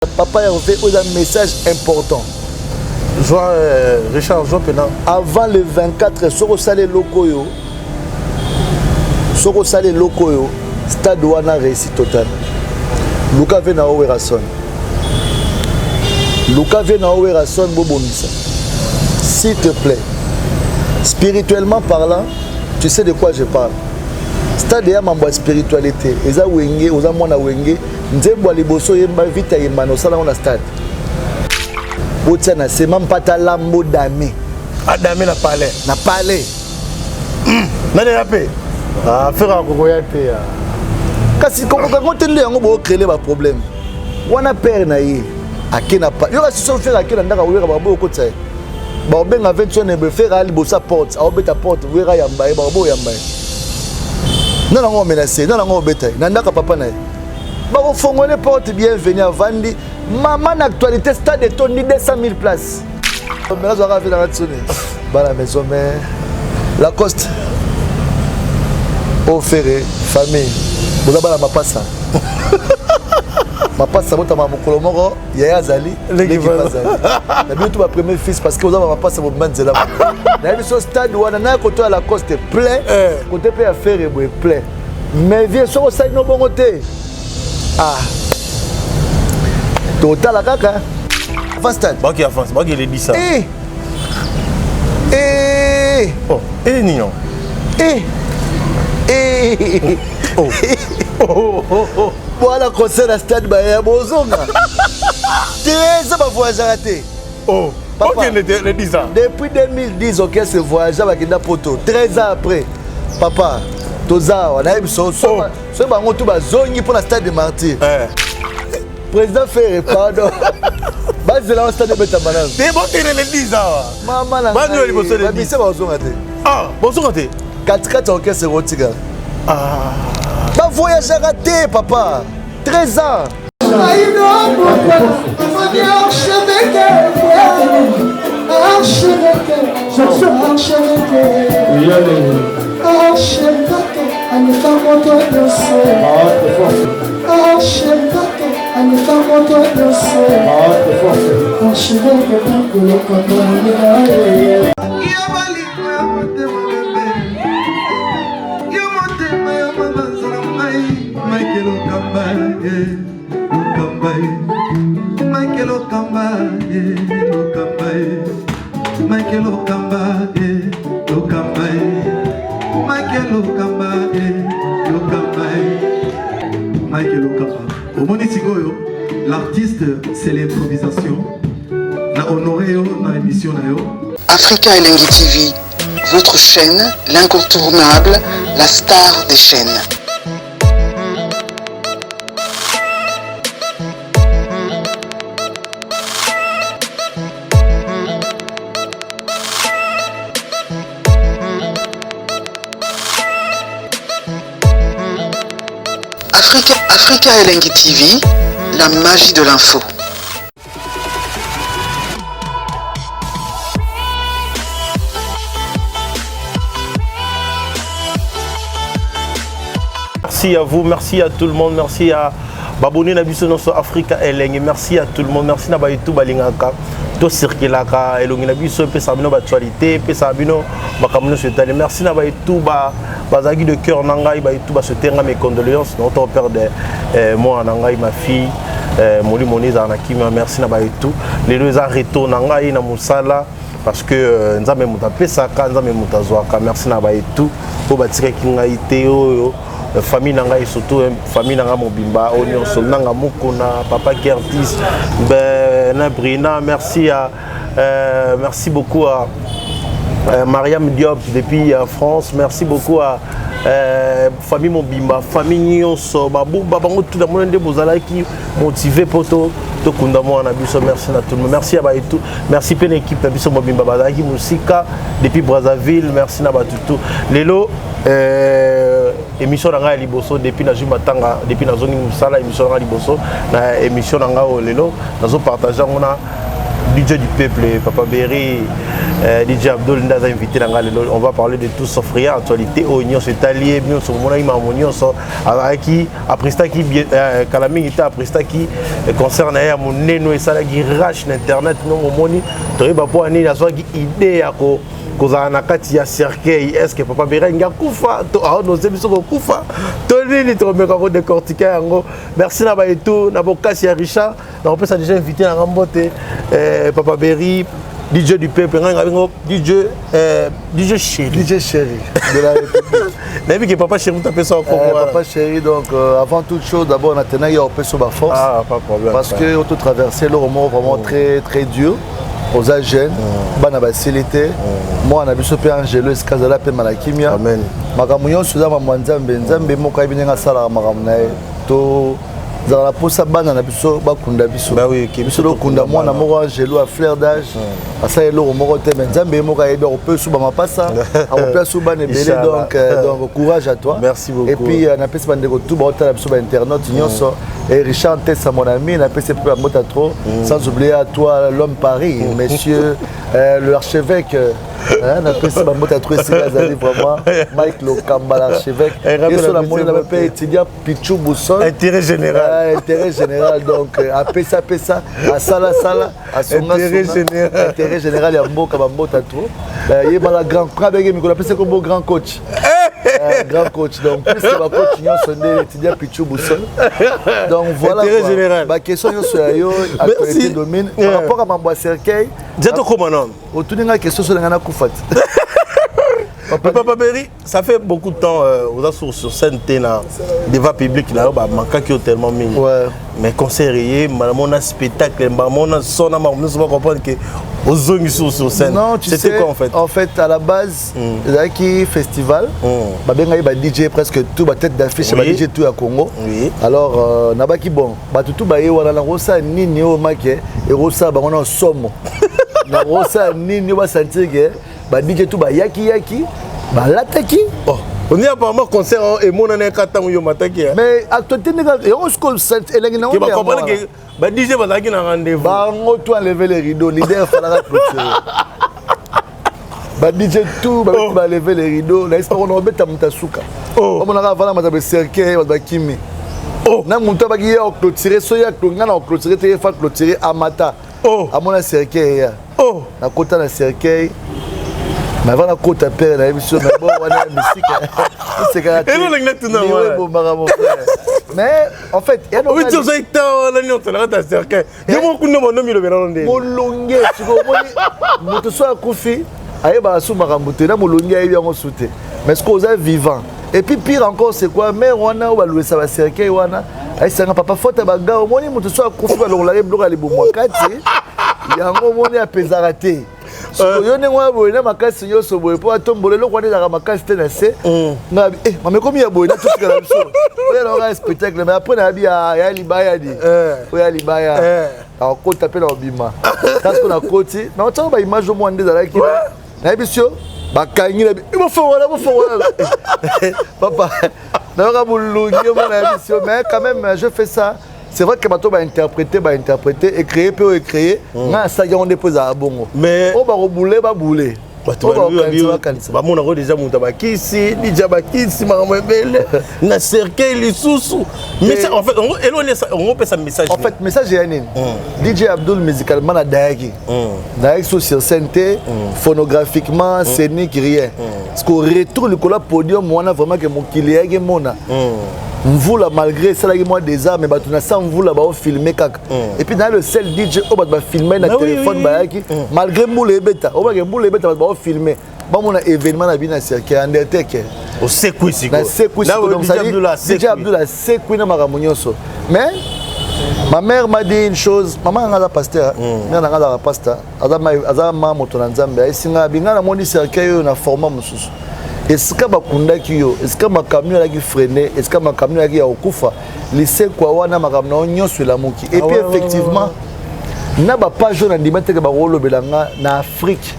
Papa Hervé oyo eza message important. Zwa Richard zwa mpena. Avant le 24 soki osali eloko oyo soki osali eloko oyo stade wana réussite totale. Luka ve na Werrason. Luka ve na Werrason bobongisa. S'il te plaît. Spirituellement parlant, tu sais de quoi je parle. Stade ya mambo ya spiritualité eza wenge oza mwana wenge Nzembo ya liboso oyemba vita yembana osala yango na stade. Botia na se mampata lambo dame. Adame na palais. Na palais. Nani ya pe? Ah frère akokoya te ya. Kasi kokoka yango te nde yango bo créer ba problème. Wana père na ye ake na pa. Yoka siso frère ake na ndaka wera ba bo okotisa ye. Ba obenga 21 ebe frère ali bosa porte, aobeta porte wera yamba ye ba bo yamba ye. Nana ngo menacer, nana ngo obeta ye. Na ndaka papa na ye. Bakofongole porte bienvenue avandi mama na actualité stade etondi 200 000 places. Mais nazwaka ve nanga tsone bana maison mais Lacoste ofere famille boza bana mapasa mapasa botama mokolo moko yaya azali leki azali na bino to ba premier fils parce que oza ba mapasa bobima nzela nayebi so stade wana naya koto ya Lacoste plein kote mpe ya fere boye plein. Mais vieux soki osali no bongo te ah totala kaka avant stade baki avance baki elebisa eh eh oh eh nino eh eh oh oh oh oh bwana concert na stade baya bozonga te eza bavoyageaka te. Oh, papa, ok, le 10 ans. Depuis 2010, orchestre voyagea bakenda poto. 13 ans après, papa, toza awa nayebi so so so bango tu bazongi mpo na stade de martyr. Eh. Président Ferre, pardon. Bazela wa stade ebetama nanu. Te bokende le 10 awa. Mama na Bani oyo liboso le 10. Babise bazonga te. Ah, bozonga te. Katikati ya orchestre ekotikala. Ah. Bavoyageaka te papa. 13 ans. Michael Okamba, eh, Okamba, eh. Michael Okamba, eh, Okamba, eh. Michael Okamba, eh, Okamba, eh. Michael Okamba, eh, Okamba, eh. Michael Okamba. Omoni sikoyo, l'artiste, c'est l'improvisation. Na honoré yo na émission na yo. Africa Elengi TV, votre chaîne, l'incontournable, la star des chaînes. Africa, Africa Elengi TV, la magie de l'info. Merci à vous, merci à tout le monde, merci à babone na biso nyonso Africa Elengi, merci à tout le monde, merci na bayetu balingaka tosirkelaka elongi na biso epesaka bino baactualité epesaka bino makambo nyonso etali. Merci na bayetu bazalaki de cœur na ngai, bayetu basouhaite ngai mes condoléances na oto perdre mwana na ngai, ma fille molimo ne ezala na kimia. Merci na bayetu. Lelo eza retour na ngai na mosala parce que nzambe moto apesaka, nzambe moto azwaka. Merci na bayetu oyo batikaki ngai te, oyo famille na ngai, surtout famille na ngai mobimba oyo nyonso, nanga Mukuna, papa Kertis, ben, na Brina. Merci à merci beaucoup à Mariam Diop depuis France. Merci beaucoup à famille mobimba, famille nyonso babumba bango tout namoni nde bozalaki motivé po tokunda mwana na biso. Merci na tout le monde, merci à baetu, merci pe na équipe na biso mobimba bazalaki mosika depuis Brazzaville. Merci na bato tout. Lelo émission na ngai ya liboso depuis nazwi matanga, depuis nazongi mosala, émission na ngai liboso na émission na ngai oyo lelo nazopartage yango na DJ du peuple, Papa Berry, DJ Abdul nde aza invité na ngai lelo. On va parler de tout sauf rien, actualité oyo nyonso etali ye. Nyonso omonaki, makambo nyonso azalaki aprestaki kala mingi te, aprestaki concert na ye ya monene oyo esalaki rush na internet. Ndongo omoni, toyeba mpo ya nini azwaki idée ya kozala na kati ya cercueil. Est ce que Papa Berry alingi akufa to aonose biso kokufa to nini? Tokomeka kodécortiquer yango. Merci na baetu na bokasi ya Richard. Nakopesa déjà invité na nga mbote, Papa Berry, DJ du peuple. Ngai ngabengo DJ, DJ Chéri. DJ Chéri de la République. Nayebi ke Papa Chéri moto apesa kombo. Papa Chéri, donc avant toute chose, d'abord natenaki ya opesa baforce. Ah, pas problème. Parce que oto traverser eloko moko vraiment très très dur. Oza jeune, bana basili te, mwana na biso mpe Angelo esika azala pema na kimia. Amen. Makambo nyonso eza mambo ya Nzambe. Nzambe moko ayebi ndenge asalaka makambo na ye. To zala na posa bana na biso bakunda biso. Bah oui, ok. Biso tokunda mwana moko Angelo à fleur d'âge, asala eloko moko te, mais Nzambe ye moko ayebi, akopesa su bamapasa, akopesa su bana ebele. Inch'Allah. Donc courage à toi. Merci beaucoup. Et puis napesi bandeko tu baotala biso, bainternaute nyonso, et Richard Ntesa, mon ami, napesi mpe bamota trop, sans oublier à toi, l'homme Paris, monsieur l'archevêque, hein, napesi bamota trop esika azali vraiment, Mike Lokamba l'archevêque. Eh, rappelle Ye so la namoni biso na mpe étudiant Pichu Busson. Intérêt général. Ah, intérêt général. Donc apesa apesa, asala asala, asunga. Intérêt sunga. Général. Intérêt général ya mboka, bambota trop. Yebala grand abenge mikolo apesi kombo grand coach. Grand coach, donc plus que bacoach nyonso nde étudiant Pichu Busson. Donc voilà. Intérêt Quoi. général. Baquestion nyonso ya yo, actualité domine par rapport à mambo ya cercueil. Déjà tokóma nano. Otuni ngai question so na ngai nakufa te. Mais Papa Berry, ça fait beaucoup de temps oza sur scène te, na devant public na yo bamakaki yo tellement mingi. Mais concert eye, mbala mona spectacle, mbala mona son na makambo nyonso, bacomprendre ke ozongi sur scène. Non, tu C'était sais, quoi en fait? En fait, à la base, ezalaki festival. Babengaki ba DJ presque tout, ba tête d'affiche, ba DJ tout ya Congo. Alors, nabaki bon, bato tout baye wana, nakosala nini oyo make ekosala bango na somo? Nakosala nini oyo basentir ke ba DJ tout bayaki yaki, balataki? Oh, on dit apparemment concert emonana eka ntango yo mataki, hein. Mais actualité ndenge yango sikoyo elengi nango Ke nde yango bacomprendre wana. ke ba DJ bazalaki na rendez-vous. Bango tout enlever les rideaux, leader falaka clôturer. Ba DJ tout babeti. Oh. Balever les rideaux, nayesi bango na obeta moto asuka. Oh. Omonaka avanda mata becercueil, bato bakimi. Oh. Na moto abaki ye oclôturer, so ye nga na oclôturer te, ye fa clôturer, amata. Oh. Amona cercueil eya. Oh. Nakota na cercueil, mais avant nakota, pere nayebi so, mais bon, wana ya misika esekaka. Elo olingi natuna wana. Ebomaka mon frère, mais en fait ya no. Owiti ozali ta wana nyonso na kati ya cercueil, yo moko kuna bando milobela no ndeni. Molunge sikoyo, omoni moto so akufi, ayebaka su makambo te. Na molunge ayebi yango su te, mais sikoyo oza vivant. Et puis pire encore, c'est quoi? Mare wana oyo balwesa bacercueil wana ayesanga papa faute ya baga. Omoni moto so akufi, balongolaka biloko ya libumu ya kati yango, omoni apezaka te. Sikoyo yo ndenge wana boye na makasi nyonso boye mpo atombola eloko wana, ezalaka makasi te na se. Nga eh, mama ekomi ya boye, natutikala biso oyo naoka spectacle. Mais après nayabi ya libaya di oyo ya libaya, akota mpe na obima kasi ko nakoti na otiaka baimage omwa nde ezalaki. Nayebi so bakangi na bofongola, bofongola papa, nayoka molungi omo, nayebi so. Mais quand même je fais ça. C'est vrai que bato bainterpréter, bainterpréter, ecréer mpe oyo ecréer, ngai asalaki yango nde mpo ezala bongo. Mais oyo bakobule, babule. Bato oyo bakokanisa, bakanisa. Bamonako déjà moto ya bakisi, dija bakisi, makambo ebele na cercueil lisusu. Mais en fait eloni ongopesa message? En fait, message ya nini? DJ Abdul, musicalement nadayaki, nayaki so sur scène te, phonographiquement, scénique, rien. Parce qu'au retour likolo ya podium wana, vraiment ke mokili eyaki mona mvula, malgré esalaki mwa désert, mais bato na sa mvula baofilme kaka. Et puis na le seul DJ oyo bato bafilme na téléphone, bayaki malgré mbula ebeta, obake mbula ebeta, bato baofilme, bamona événement na bino na cercueil undertaker. Osekwi sikoyo. Na sekwi sikoyo. Donc ça dit DJ Abdul asekwi na makambo nyonso. Mais ma mère m'a dit une chose. Mama nanga aza pasteur, mère nanga azalaka pasteur, aza ma moto na Nzambe. Ayesinga binga namoni cercueil oyo na format mosusu, esika bakundaki yo, esika makambo ezalaki freine, esika makambo ezalaki ya kokufa, lisekwa wana makambo na yo nyonso elamuki. Et puis effectivement na bapage oyo nandima teke bakolobela nga na Afrique,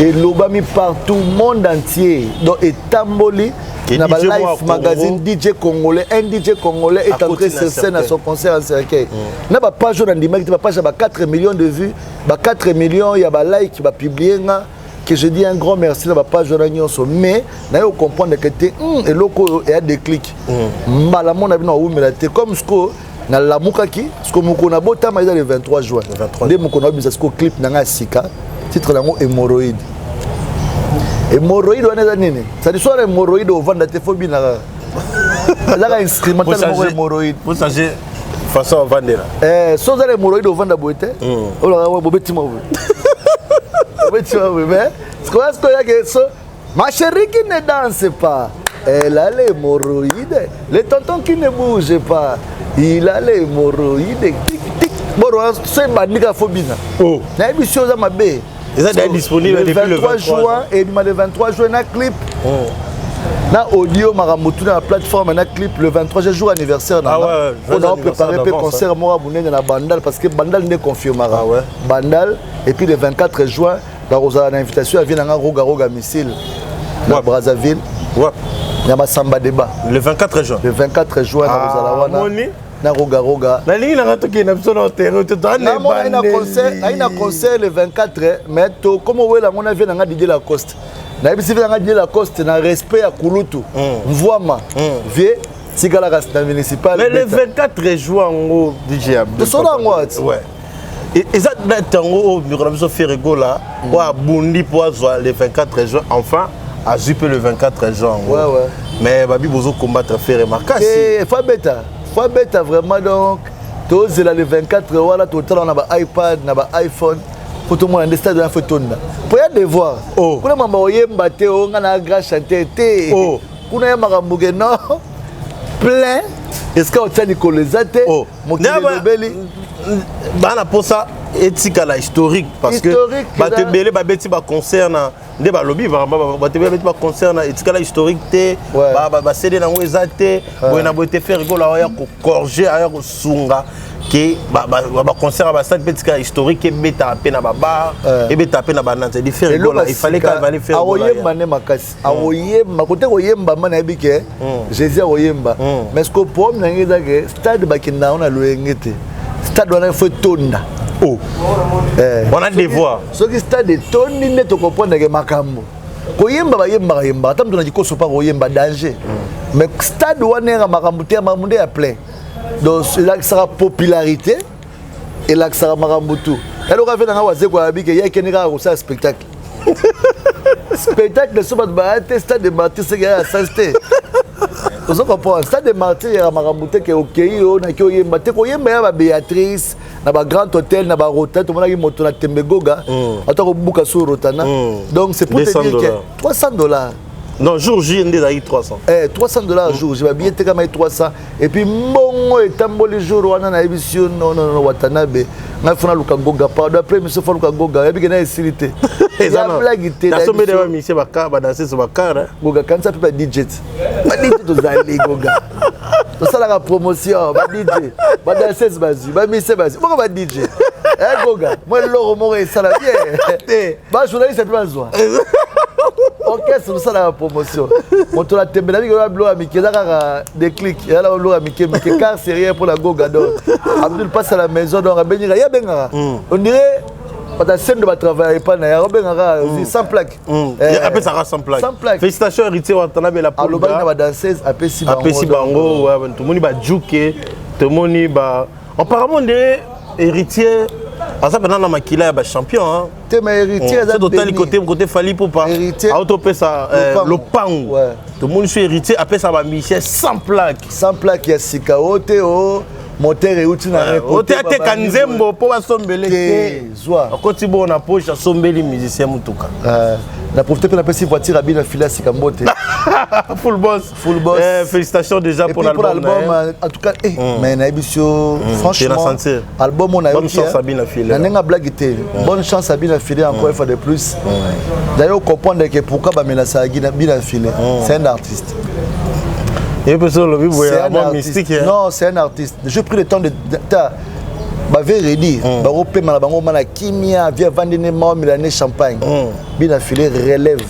elobami partout, monde entier, donc etamboli. Na ba Life Magazine, DJ congolais, un DJ congolais est entré sur scène à son concert en cercueil. Na ba page oyo nandimaki te, ba page ya ba 4 millions de vues, ba 4 millions ya ba like, ba publie nga, que je dis un grand merci na ba page wana nyonso. Mais naye comprendre que te, eloko oyo eya déclic. Mbala mona bino awumela te, comme siko nalamukaki, siko mokolo nabotama eza le 23 juin, nde mokolo naobimisa siko clip na ngai ya sika, titre yango Hémorroïde. Hémorroïde wana eza nini? Cestadi so wana hémorroïde, ovanda te, fo bina kaka, ezaka instrumental moko hémorroïde. Changer façon ovandela. So oza na hémorroïde, ovanda boye te, olaka bobetima boye, bobetima boye. Mais sikoyo, sikoyo yake so ma chérie qui ne danse pas, elle a l'hémorroïde. Le tonton qui ne bouge pas, il a l'hémorroïde. Tic tic. Bon, so ebandi kaka, fo bina. Nayebi si oza mabe. Eza déjà disponible depuis le 23 juin, ebima le 23 juin na clip, na audio, makambo tuna na plateforme, na clip le 23 juin, jour anniversaire na nga. On a préparé mpe concert moko ya monene na Bandal, parce que Bandal nde confirmaka Bandal. Et puis le 24 juin, nakozala na invitation ya vie na nga Roga Roga Missile na Brazzaville, na Masamba Débat. Le 24 juin? Le 24 juin nakozala wana na Roga Roga. Nalingi nanga tokende na biso na terrain. Nayi na concert le 24, mais to comme owela yango na vie na nga Didier Lacoste, nayebisi vie na nga Didier Lacoste na respect ya kulutu Mvwama, vie tikalaka na municipal. Mais le 24 juin yango, DJ Abdul, Tosola yango ati. Ouais, eza date yango oyo ndeko na biso Ferre Gola oyo abundi mpo azwa le 24 juin. Enfin azwi mpe le 24 juin yango. Mais babi bozocombattre Ferre makasi. Fa beta, fa beta vraiment. Donc tozela le 24 wana, totala na ba iPad, na ba iPhone, po tomona nde stade wana fo etonda, po ya devoir. Kuna mamba oyemba te, o nga na grand chanteur te. Kuna ya makambo ke non plein, esika otia likolo eza te. Mokili elobeli. Bana mposa etikala historique, parce que bato ebele babeti baconcert na nde balobi, bato ebele babeti baconcert na etikala historique te, baCD nango eza te boye na boye te. Ferre Gola aya kocorriger, aya kosunga ke baconcert ya bastade mpe etikala historique, ebetaka mpe na babar, ebetaka mpe na bananza di Ferre Gola. Il fallait qu'avale Ferre Gola. Akoyemba nde makasi, akoyemba kote koyemba ma nayebi ke Jésus akoyemba. Mais ce que problème na ngai eza ke stade bakenda yango na loyenge te, stade wana fo etonda. Wana devoir. Soki stade etondi nde tocomprendre ke makambo koyemba, bayembaka yembaka, ata moto na kikoso mpa koyemba danger. Mais stade wana yaka makambo te, ya makambo nde ya plein. Donc elakisaka popularité, elakisaka makambo tu. Eloko afe nanga Wazeko ayabi ke ye akende kaka kosala spectacle, spectacle so bato baya te, stade de Martyr seke ya sens te. Ozo comprendre? Stade de Martyr yaka makambo te ke okei oyo naki oyemba te, koyemba ya baBéatrice na bagrand hôtel na barota, tomonaki moto na tembe Goga ata kobuka so rotana. Donc c'est pour te dire que 300 $. Non, jour J nde ezalaki 300. Eh, 300 $ jour J, babillet etekamaki 300 et puis mbongo etamboli jour wana. Nayebisi yo, non, non, non, Watanabe, ngai fona luka Goga, pardon, après miso fo luka Goga, oyebi ke na esili te, ya blague te. Nasombi de bamisie badanseuse bakar. Goga, kanisa mpe ba DJ te, ba DJ tozali, Goga, tosalaka promotion, ba DJ, badanseuse bazwi, bamisie bazwi moko, ba DJ. Goga, mwa eloko moko esala bien, bajournaliste mpe bazwa, orchestre tosalaka promotion. Moto na tembe na mingi, biloko ya mike eza kaka déclic, eza na biloko ya mike mike, car c'est rien pour la Goga. Donc Abdul passe à la maison, donc abengaka ye, abengaka, on dirait bato asendo batravaille epai na ye, akobengaka sans plaque. Apesaka sans plaque. Sans plaque. Félicitations Héritier Watanabe la. Alobaki na badanseuse, apesi bango. Apesi bango, tomoni bajuke, tomoni ba apparemment nde Héritier aza mpena na makila ya bachampion. Te, mais Héritier aza totali côté Fally Ipupa autopesa lopango, tomoni so Héritier apesa bamusicien sans plaque. Sans plaque ya sika o te, o moteur euti na ote, ateka nzembo mpo basombele te, zwa. Akoti bongo na poche, asombeli musicien motuka. Na profite mpe napesi voiture abi na file ya sika mbote. Full Boss. Full Boss. Félicitations déjà pour l'album. En tout cas, mais nayebi so, franchement, album oyo nayoki, bonne chance Abina File. Na ndenge blague te, bonne chance Abina File encore une fois de plus. D'ailleurs, comprendre que pourquoi bamelasaka Bina File, c'est un artiste. Et puis olobi boye, mystique. Non, c'est un artiste. J'ai pris le temps de ta baveredi, bakopema na bango mana kimia, vie avandi ne maomela ne champagne. Bina File relève.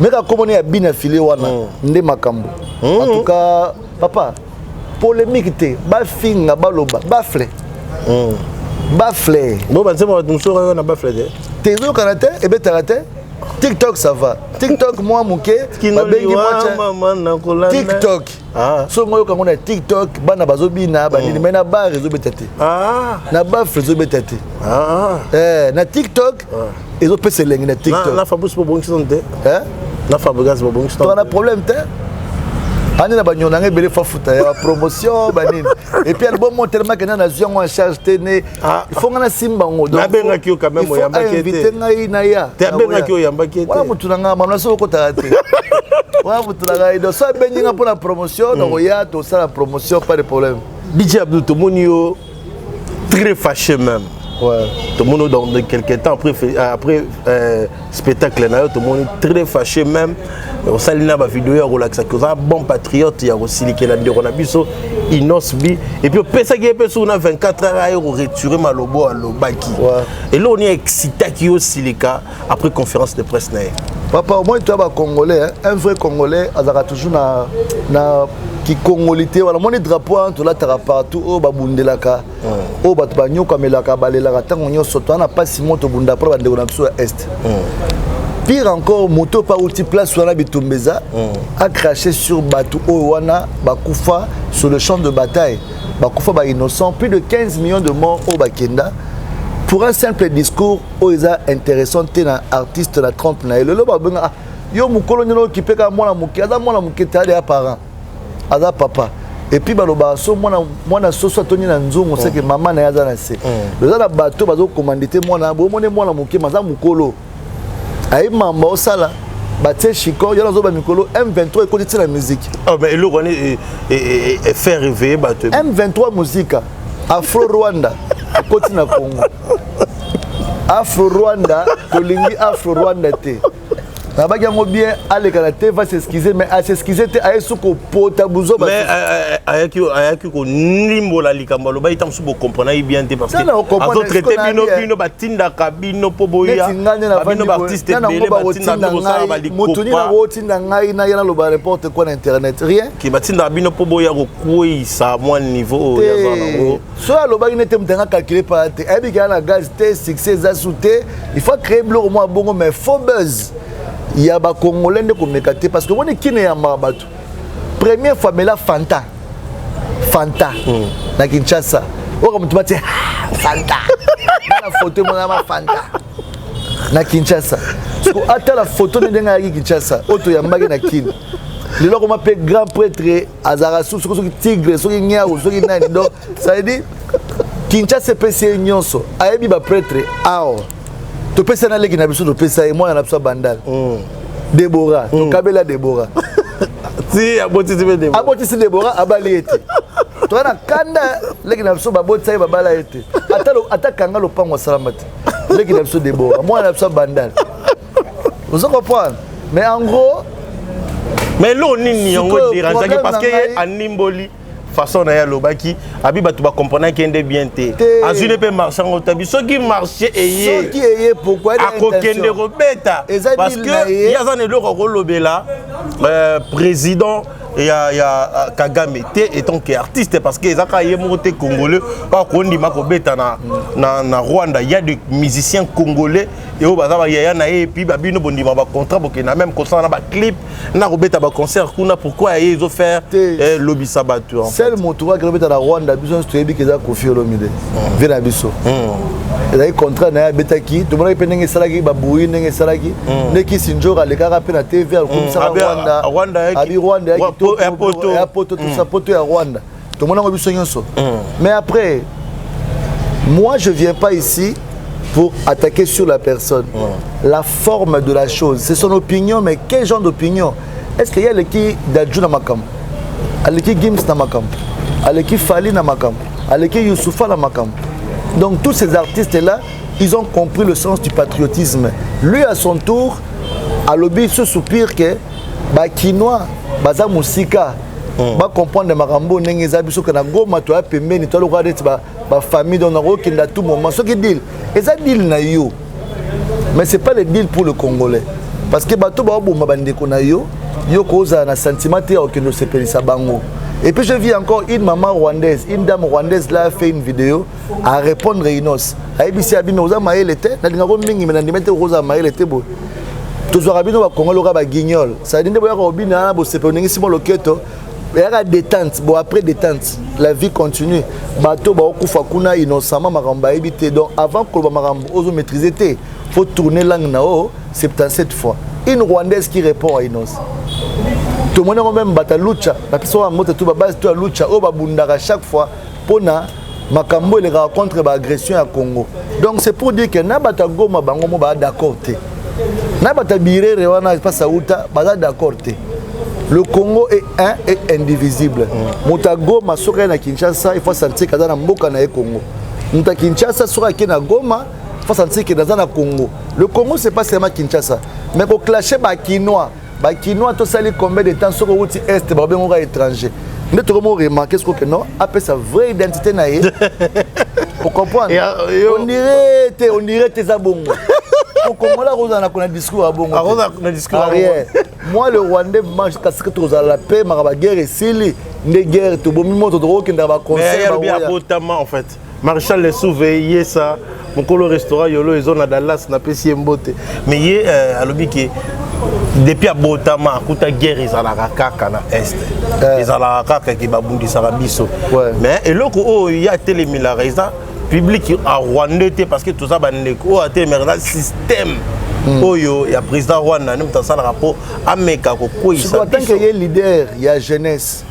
Meka komoni ya bina file wana nde makambo. En tout cas, papa, polémique te, bafinga, baloba, bafle. Bafle. Bo banzembo bato mosusu oyo na bafle te. Te, ezokana te, ebetaka te. TikTok, ça va. TikTok mwa moke, babengi mwa TikTok. So ngo yoka ngo na TikTok, bana bazobina, banini, mais na bar ezobeta te. Na bafle ezobeta te. Na TikTok ezopesa elengi na TikTok. Na Fabrice bobongisi te. Na Fabregas bobongisi. To na problème te. Ane na banyona ngai ebele fafuta ya promotion banini. Et puis album mo tellement que na nazwi yango en charge te ne. Il faut nga nasimba yango. Nabengaki yo quand même, oyambaki ete. Invité ngai na ya. Te, abengaki yo, oyambaki ete. Wana motu na ngai mama so okotaka te. Wana motu na ngai, donc so abengi nga mpona promotion, nakoya, tosala promotion, pas de problème. DJ Abdou, tomoni yo très fâché même. Tomoni dans de quelques temps après spectacle na yo, tomoni très fâché même. Osali na bavideo ya kolakisaki oza bon patriote, ya kosilikela ndeko na biso Innoss'B, et puis opesaki ye mpe soki na 24 heures aye koretirer malobo alobaki. Eloko nini excitaki yo silika après conférence de presse na ye? Papa, au moins toi bacongolais, hein, un vrai Congolais azalaka toujours na kikongoli te. Wana moni drapeau wana tolataka partout, oyo babundelaka, oyo bato banyokamelaka, balelaka ntango nyonso. Toza na mpasi mo tobunda mpona bandeko na biso ya Est. Pire encore, moto mpe auti place wana bitumba eza, acraché sur bato oyo wana bakufa sur le champ de bataille, bakufa bainnocent, plus de 15 millions de morts oyo bakenda pour un simple discours oyo eza intéressant te na artiste na trompe na ye. Lelo babenga: "Ah, yo mokolo nyonso okipe kaka mwana moke." Aza mwana moke te, aza parent, aza papa. Et puis balobaka so mwana, mwana soso atoni na nzungu, seke mama na ye aza na se. Eza na bato bazokomande te. Mwana bomoni mwana moke, ma aza mokolo, aye mamba osala batie chikor yo nazoba mikolo. M23 ekoti ti na musique. Oh, mais eloko wana faire réveiller bato. M23 musika Afro Rwanda ekoti na Congo. Afro Rwanda, tolingi Afro Rwanda te. Nabaki yango bien, aleka na te, va s'excuser, mais as'excuse te, aye so kopota buzoba. Mais ayaki kolimbola likambo alobaki, ntango mosusu bocomprendre bien te, parce que azotraite bino, bino batindaka bino mpo boya, bino baartiste ebele batinda bino kosala. Motu nini akotinda ngai naya naloba n'importe quoi na internet? Rien. Ke batindaka bino mpo boya kokweyisa mwa niveau oyo aza nango. So alobaki nete moto anga calcule pa te, ayebi kaka na gaz te, succès eza su te, il faut créer biloko mwa bongo. Mais faux buzz ya bacongolais nde komeka te, parce que omoni kine eyambaka bato. Première fois mela Fanta, Fanta na Kinshasa, oyo moto batie Fanta na photo, emonama Fanta na Kinshasa. Atala photo nde ndenge ayaki Kinshasa, oyo toyambaki na Kine. Lelo akoma mpe grand prêtre, azalaka su soki tigre, soki niawu, soki nani. Donc ça veut dire Kinshasa epesi ye nyonso, ayebi baprêtre awa. Topesa na leki na biso, topesa ye mwana na biso ya Bandal, Debora, tokabela Debora. Ti abotisi mpe Debora. Abotisi Debora, abali ye te. Toza na kanda, leki na biso babotisa ye, babala ye te, ata kanga lopango asalama te. Leki na biso Debora, mwana na biso ya Bandal, ozo comprendre? Mais en gros, mais eloko nini yango dérangeaki? Parce que ye animboli façon na ye, alobaki abi bato bacomprenaki nde bien te. Azwi ne mpe marché yango, tabi soki marché eye, soki eye, pourquoi? Akokende kobeta, parce que ye aza na eloko akolobela président ya Kagame te étant que artiste, parce que eza kaka ye moko te congolais oyo akondima kobeta na Rwanda. Ya des musiciens congolais oyo baza bayaya na ye, et puis babino bondima bacontrat, bokenda même kosala na baclip, na kobeta baconcert kuna. Pourquoi ye ezofaire lobisa bato? Seul moto kaka obeta na Rwanda, biso nyonso toyebi ke eza Koffi Olomide, vie na biso. Ezalaki contrat na ye, abetaki. Tomonaki mpe ndenge esalaki babui, ndenge esalaki nde Kisi Njor alekaka mpe na TV, akomisaka Rwanda, abi Rwanda ya poto, tosa poto ya Rwanda, tomonango biso nyonso. Mais après, moi je viens pas ici pour attaquer sur la personne. La forme de la chose, c'est son opinion, mais quel genre d'opinion? Est-ce qu'il y a aleki Dadju na makambo, aleki Gims na makambo, aleki Fally na makambo, aleki Youssoupha na makambo? Donc tous ces artistes-là, ils ont compris le sens du patriotisme. Lui, à son tour, alobi ce soupir que bakinois baza mosika, bacomprendre makambo ndenge eza. Biso ke na Goma toya pembeni, toalokoka neti bafamille, donc nakokende à tout moment. Soki deal eza deal na yo, mais c'est pas le deal pour le Congolais. Parce que bato baoboma bandeko na yo, yo kozala na sentiment te ya kokende osepelisa bango. Et puis je vis encore une maman rwandaise, une dame rwandaise là a fait une vidéo à répondre Innoss. Ayebisi abimi oza mayele te, nalingako mingi me nandimi te okozala mayele te boye. Tozwaka bino bakongolo loka baguignol, ça dit nde boyaka kobina wana bosepela oningisi mo loketo eyaka détente. Bon, après détente, la vie continue. Bato baokufa kuna innocemment, makambo bayebi te. Donc avant koloba makambo ozomaîtrise te, faut tourner langue na o 77 fois. Une Rwandaise qui répond à Innoss. Tomoni yango même bato ya Lucha bapesa yango te, to babase to ya Lucha oyo babundaka chaque fois mpona makambo elekaka contre baagression ya Congo. Donc c'est pour dire que na bato ya Goma bango mo baa d'accord te, na bato ya Birere wana mpasa uta baza d'accord te. Le Congo est un et indivisible. Moto ya Goma soki aye na Kinshasa, il faut sentir aza na mboka na ye Congo. Moto ya Kinshasa soki ake na Goma, il faut sentir ke naza na Congo. Le Congo, c'est pas seulement Kinshasa. Mais koclasher Bakinois, Bakinois tosali combien de temps? Soki outi Est, babengoka étranger nde tokomo remarquer soki ke non, apesa vraie identité na ye, ocomprendre? On dirait te, on dirait te eza bongo. Okongola akozala na discours ya bongo. Arrière, moi le Rwandais mange kasi tozala pe maka baguerre esili nde guerre tobomi moto tokokendaka baconcert. Abotama en fait Maréchal Lesouve ye sa mokolo restaurant Yolo ezo na Dallas, napesi ye mbote. Mais ye alobi ke depuis abotama akuta guerre ezalaka kaka na Est, ezalaka kaka ke babundisaka biso. Mais eloko oyo ye atelemelaka eza public a rwandais te, parce que toza bandeko. Oyo atelemelaka eza système oyo ya président Rwanda nde moto asalaka mpo ameka kokweyisa. En tant que ye leader ya jeunesse,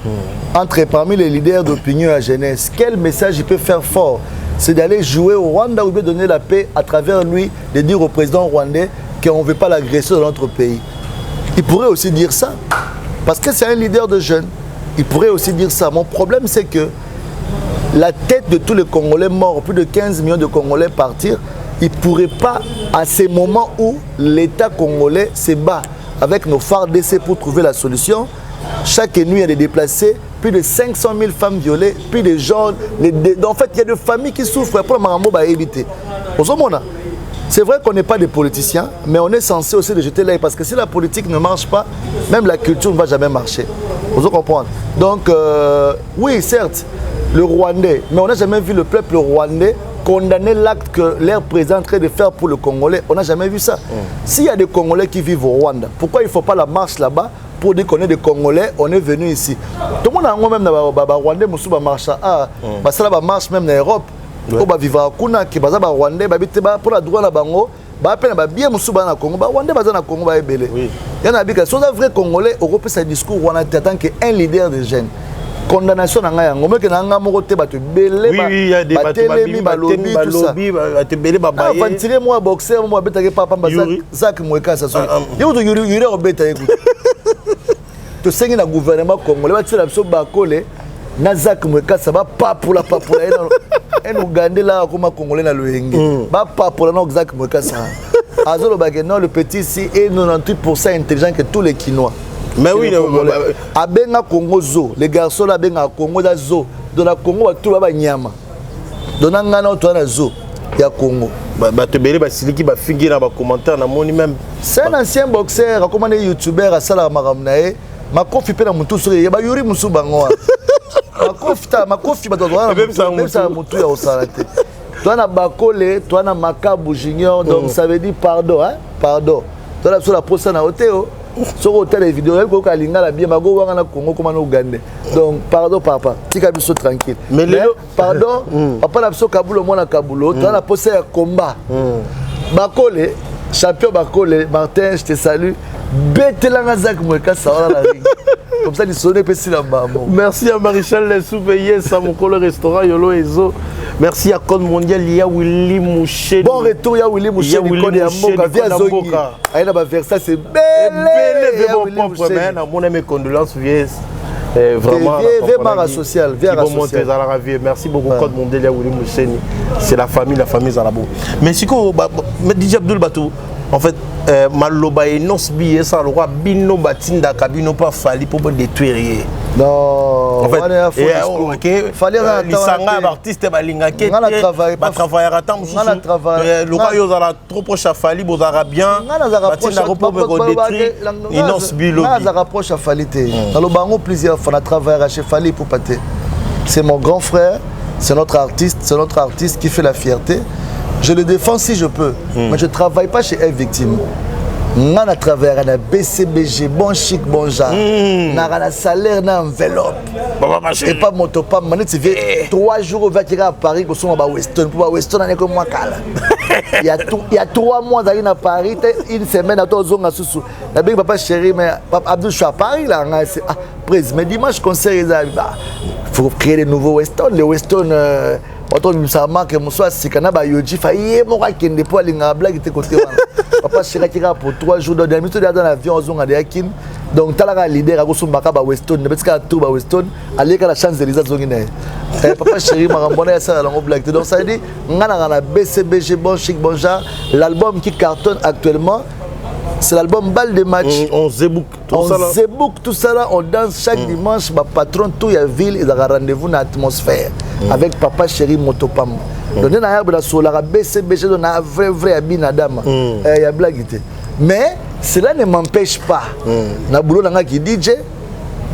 entre parmi les leaders d'opinion ya jeunesse, quel message il peut faire fort? C'est d'aller jouer au Rwanda ou bien donner la paix à travers lui, de dire au président rwandais qu'on ne veut pas l'agression dans notre pays? Il pourrait aussi dire ça, parce que c'est un leader de jeunes. Il pourrait aussi dire ça. Mon problème, c'est que la tête de tous les Congolais morts, plus de 15 millions de Congolais partir, il ne pourrait pas, à ces moments où l'État congolais se bat avec nos FARDC pour trouver la solution, chaque nuit il y a des déplacés, plus de 500 000 femmes violées, plus de gens. En fait, il y a des familles qui souffrent pour le éviter. C'est vrai qu'on n'est pas des politiciens, mais on est censé aussi de jeter l'œil parce que si la politique ne marche pas, même la culture ne va jamais marcher. Vous comprenez? Donc, oui, certes, le Rwandais, mais on n'a jamais vu le peuple rwandais condamner l'acte que leur président est en train de faire pour le Congolais. On n'a jamais vu ça. S'il y a des Congolais qui vivent au Rwanda, pourquoi il ne faut pas la marche là-bas pour dire qu'on est des Congolais, on est venu ici? Tout le monde a même ba Rwandais mosusu ba marche ah basala ba marche même en Europe. Oyo bavivaka kuna ke baza Barwandais, babi te mpo na droit na bango bape na babie mosusu baza na Congo. Barwandais baza na Congo baebele ya na bika. Soki oza vrai Congolais, okopesa discours wana te en tant que un leader de jeune. Condamnation na ngai yango moke na nga moko te, bato ebele batelemi, balobi tout ça. Bato ebele babaye. Aventurier mwa boxer mo abetaki papa Zak Mwekasa, soki ye kutu Yuri akobeta ye kutu. Tosengi na gouvernement congolais batiela biso Bakole na Zak Mwekasa, bapapula papula ye nano. Un Ougandais là akoma Congolais na loyenge, bapapola na Zak Mwekasa. Azolobake non, le petit ici est 98 intelligent que tous les Kinois. Mais oui. Abenga Congo zoo. Les garçons là abengaka Congo eza zoo. Donc na Congo bato ba banyama, donc na ngai na otoa na zoo ya Congo. Bato ebele basiliki, bafingi na bacommentaire, namoni même. C'est un ancien boxeur, akoma nde youtubeur, asalaka makambo na ye. Makofi mpe na motu soki eyeba Yuri mosusu bango wana makofi ta makofi bato bazwabebisaka motu ya kosala te. Toa na Bakole, toa na Makabu Junior. Donc ça veut dire pardon, hein? Pardon, toa na biso na posa na yo te. O soki otala video, oyebi koyoka lingala bien bago wanga na Congo koma na Uganda. Donc pardon papa, tika biso tranquille. Mais lelo pardon papa na biso Kabulo, mwana Kabulo, toa na posa ya combat. Bakole champion, Bakole Martin, je te salue. Betelanga Zak Mwekasa wana na ring, comme ça lisolo epesi na bango. Merci à Maréchal Lesoupe Yesa mokolo restaurant Yolo Ezo. Merci à Code Mondial ya Willy Mouché. Bon retour ya Willy Mouché, code ya mboka via zongi aye na baversas ebele propre. Mais namona mes condoléances vieux. Vraiment. Vieux mara social, vieux ara social ezalaka vieux. Merci beaucoup, Code Mondial ya Willy Moucheni. C'est la famille, la famille ezala bon. Mais sikoyo, DJ Abdul, bato en fait maloba Innoss'B esala lokwa bino batindaka bino mpo afali mpo bodétruire ye. Non, En fait, wana ya faux eh, discours. ok, Fally aza na lisanga temps ya te. baartiste balingaki Nga na travaille pas- batravaillaka ata Nga na travaille- mosusu loka nga- yo ozala trop proche ya Fally, bozalaka bien. Nga nazalaka proche batindaka mpo mpe kodétruire Innoss'B nga lobi. Nazalaka proche ya Fally te. Naloba yango plusieurs fois, na travaillera chez Fally Ipupa te. C'est mon grand frère, c'est notre artiste, c'est notre artiste qui fait la fierté. Je le défends si je peux, mais je travaille pas chez F Victime. Nga na travaillera na BCBG, bon chic bon genre. Naka na salaire na enveloppe et pas moto pamba. Neti vie 3 jours ovakika à Paris kosomba baweston, mpo baweston aneko mwa kala. Il y a 3 mois azalaki na Paris te, une semaine ato ozonga susu. Nabengi papa chéri, mais papa Abdou, je suis à Paris là. Ngai c'est ah prise, mais dimanche concert eza. Bah, faut créer des nouveaux Weston, les Weston bato obimisaka marque mosusu asika na bayoji fa ye moko akende mpo alingaka blague te. Kote wana papa chéri akika pour 3 jours, donc miso aza na avion ozonga deya Kine. Donc talaka leader akosombaka baweston, betikaka tour baweston, aleka na Champs Élysées, azongi na ye. Papa chéri, makambo wana yasala yango blague te. Donc ça veut dire nga naka na BCBG, bon chic bon genre. L'album qui cartonne actuellement, c'est l'album Balle de match. On zebouk. On zebouk tout ça là, on danse chaque dimanche. Bapatron tout ya ville ezalaka rendez-vous na atmosphère avec papa chéri Motopamba. Donc nde naya nasolaka BCBG, donc na vrai vrai ya binadama ya blague te. Mais cela ne m'empêche pas na boulot na nga ki DJ,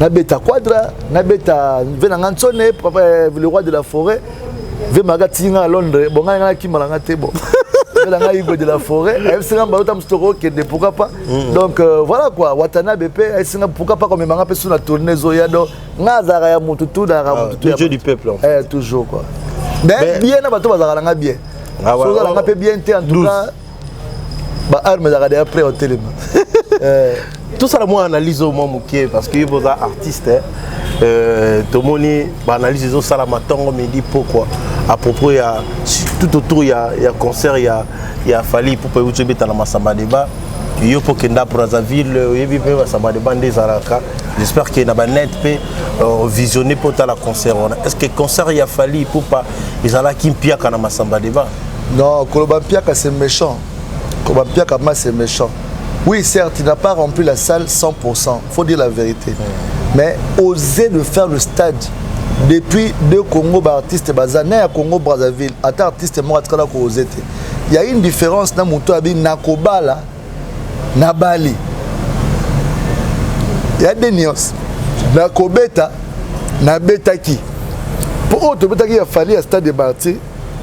nabeta quadra, nabeta ve na nga ntsone papa, le roi de la forêt ve maka tiki nga na Londres. Bon, ngai nga nakima na nga te. Bon, ve na nga Igwe de la forêt ayebisi nga balota mosu tokokende, pourquoi pas. Donc voilà quoi, Watanabe mpe ayebisi nga pourquoi pas komema nga mpe so na tournée ezoya. Donc nga azalaka ya motu tu, nazalaka motu tu. Le Dieu du peuple, en fait. Eh, toujours quoi. Mais bien na bato bazalaka na nga bien. Ah ouais, So ozalaka oh. mpe bien te, en tout 12. cas baarme ezalaka deya prêt otelema. Tosala mwa analyse oyo mwa moke, parce que yo boza artiste, hein. Tomoni baanalyse ezosalama ntongo, midi, pokwa à propos ya tout autour ya concert ya Fally Ipupa euti obeta na Masamba Débat. Yo mpo okenda Brazzaville, oyebi mpe Masamba Débat nde ezalaka. J'espère que na banet mpe visionné mpo otala concert wana. Est ce que concert ya Fally Ipupa ezalaki mpiaka na Masamba Débat? Non, koloba mpiaka, c'est méchant. Koloba mpiaka ma, c'est méchant. Oui, certes, il n'a pas rempli la salle 100%, faut dire la vérité, mais oser de faire le stade depuis deux Congo, baartiste baza na ya Congo Brazzaville, ata artiste moko atikala kooser te. Il y a une différence na moto abi nakobala na bali ya de nyonso nakobeta nabetaki, mpo oyo tobetaki ya Fally ya stade de Martyr,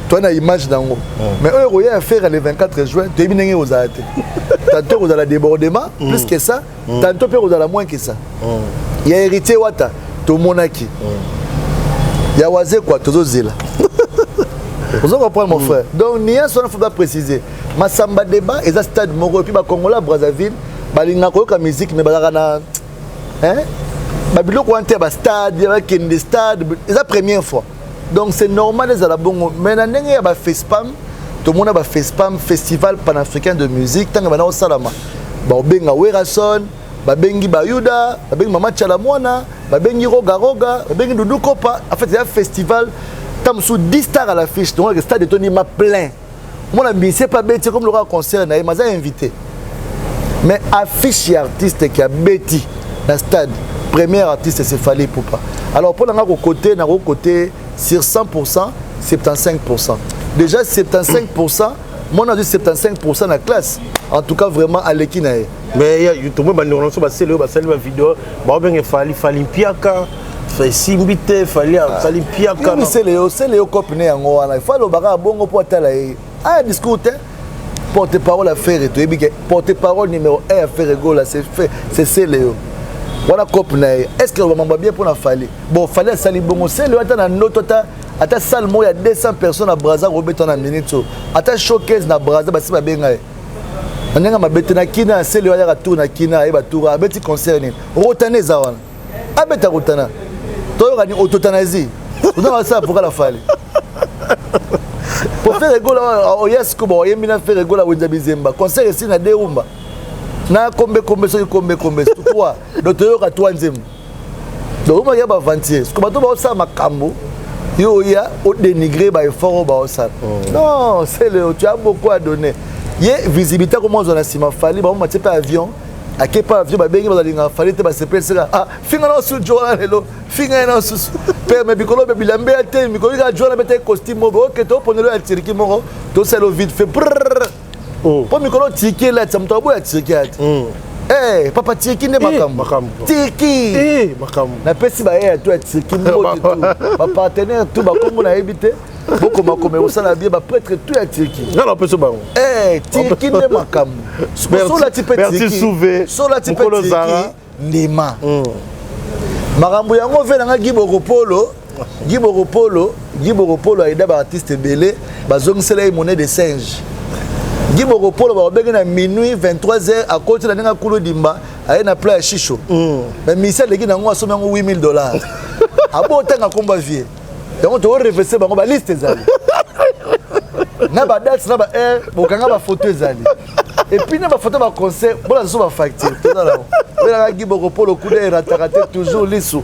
toa na image nango. Mais oyo koya ya faire le 24 juin, toyebi ndenge kozala te. Tantôt kozala débordement plus que ça, tantôt mpe kozala moins que ça. Ya héritier wata tomonaki, ya Wazekwa tozozela. Ozo comprendre, mon frère? Donc nuance wana, faut pas préciser. Masamba Débat eza stade moko, et puis bacongolais ya Brazzaville balingaka koyoka musique, mais bazalaka na, hein? Babiloko wana te ya bastade, ya bakende stade, eza première fois, donc c'est normal ezala bongo. Mais na ndenge ya bafespam, tomona bafespam, Festival panafricain de musique, ntango banda kosalama, baobenga Werason, babengi Bayuda, babengi Mama Tiala Mwana, babengi Roga Roga, babengi Dudu Kopa. En fait, eza festival ta mosusu 10 stars à l'affiche, donc stade etondi ma plein. Omona musicien mpe abeti comme lokola concert na ye, maza invité, mais affiche ya artiste qui abeti na stade, premier artiste, c'est Fally Ipupa. Alors mpo na nga kokote, nakokote sur 100%, 75%, déjà 75%. Mona azwi 75% na classe, en tout cas vraiment aleki na ye. Mais tomoi bandeko na biso basele oyo basali bavideo, baobenge Fally, Fally mpiaka esimbi te, Fally asali mpiaka. Sele yo, sele yo cope ne yango wana ifo alobaka bongo mpo atala ye aya discours te. Porte parole affaire, toyebi ke porte parole numéro 1 affaire Gola, c'est sele yo wana cope na ye. Est ce que bamamba bien mpona Fally? Bon, Fally asali bongo, sele yo ata na ndoto, ata salle moko ya 200 personnes na Braza kobeta na minute oyo, ata showcase na Braza basi babenga ye na ndenge mabe te. Na kina asele oyo ayaka tour na kina, ayeba tour abeti concert nini, Rotana eza wana, abeta Rotana, toyoka ni autotanasie oza basala pokala Fally po Ferre Gola oya siko baoyembi na Ferre Gola wenza bizemba concert esi na derumba na kombe kombe, soki kombe kombe trois, donc toyoka trois nzembo. Donc omaki ya baaventurier siko bato baosala makambo, yo oya odénigrer baeffort oyo baosala. Non, c'est le tu as beaucoup à donner. Ye visibilité akoma ozwa na nsima Fally, bango matie mpe avion. Ake pa vieux, babengi, bazalingaka Fally te, basepeli seka. Ah, finga na osu jo wana lelo, finga ye na osusu père. Me bikolo be bilambe ya te, mikolo kaka jo wana bete costume moko oke, toponelo ya Turquie moko, tosala vite fait prrr. Mpo mikolo Turquie elatisa moto aboya Turquie ya te. Eh, papa, Turquie nde makambo. Makambo. Turquie. Eh, makambo. Napesi baye to ya Turquie mbote, tu bapartenaire tu bakombo nayebi te, bokomakoma ekosala bien, baprêtre tu ya Turquie. Nga na opesa bango. Eh, Turquie nde makambo. Solati mpe Berti Turquie. Souvé, Solati mpe Mokolo Turquie. Zara. Ndima makambo yango ve nanga Gibokopolo, Gibokopolo, Gibokopolo aida baartiste ebele, bazongisela ye monnaie de singe. Gibokopolo babenge na minuit, 23 heures, akoti na ndenge akulu dimba, aye na plat ya shisho, mais misi aleki nango, asomi yango 8000 $. Abo otanga komba vie yango, toorefese bango, baliste ezali na badate na baheure, bokanga bafoto ezali, et puis na bafoto baconcert, bona so bafacture tozala belaka. Gibokopolo kuna erataka te, toujours lisu.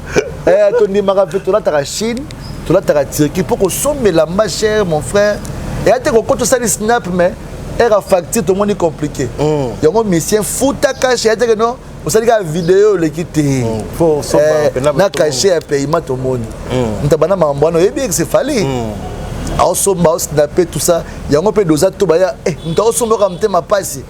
Tondimaka mpe, tolataka Chine, tolataka Turquie, mpo kosombela mba cher, mon frère, eya te kokota osali snap, mais heure ya facture tomoni compliqué. Yango musicien futa cash, eya teke non, osali kaka video, oleki te. Faut osomba mpena. Na cachet ya paiement tomoni moto abanda makambo wana, oyebi eke Fally aosomba, aosnape, tout ça. Yango mpe doza to baya, moto aosomba, oyoka motema pasi,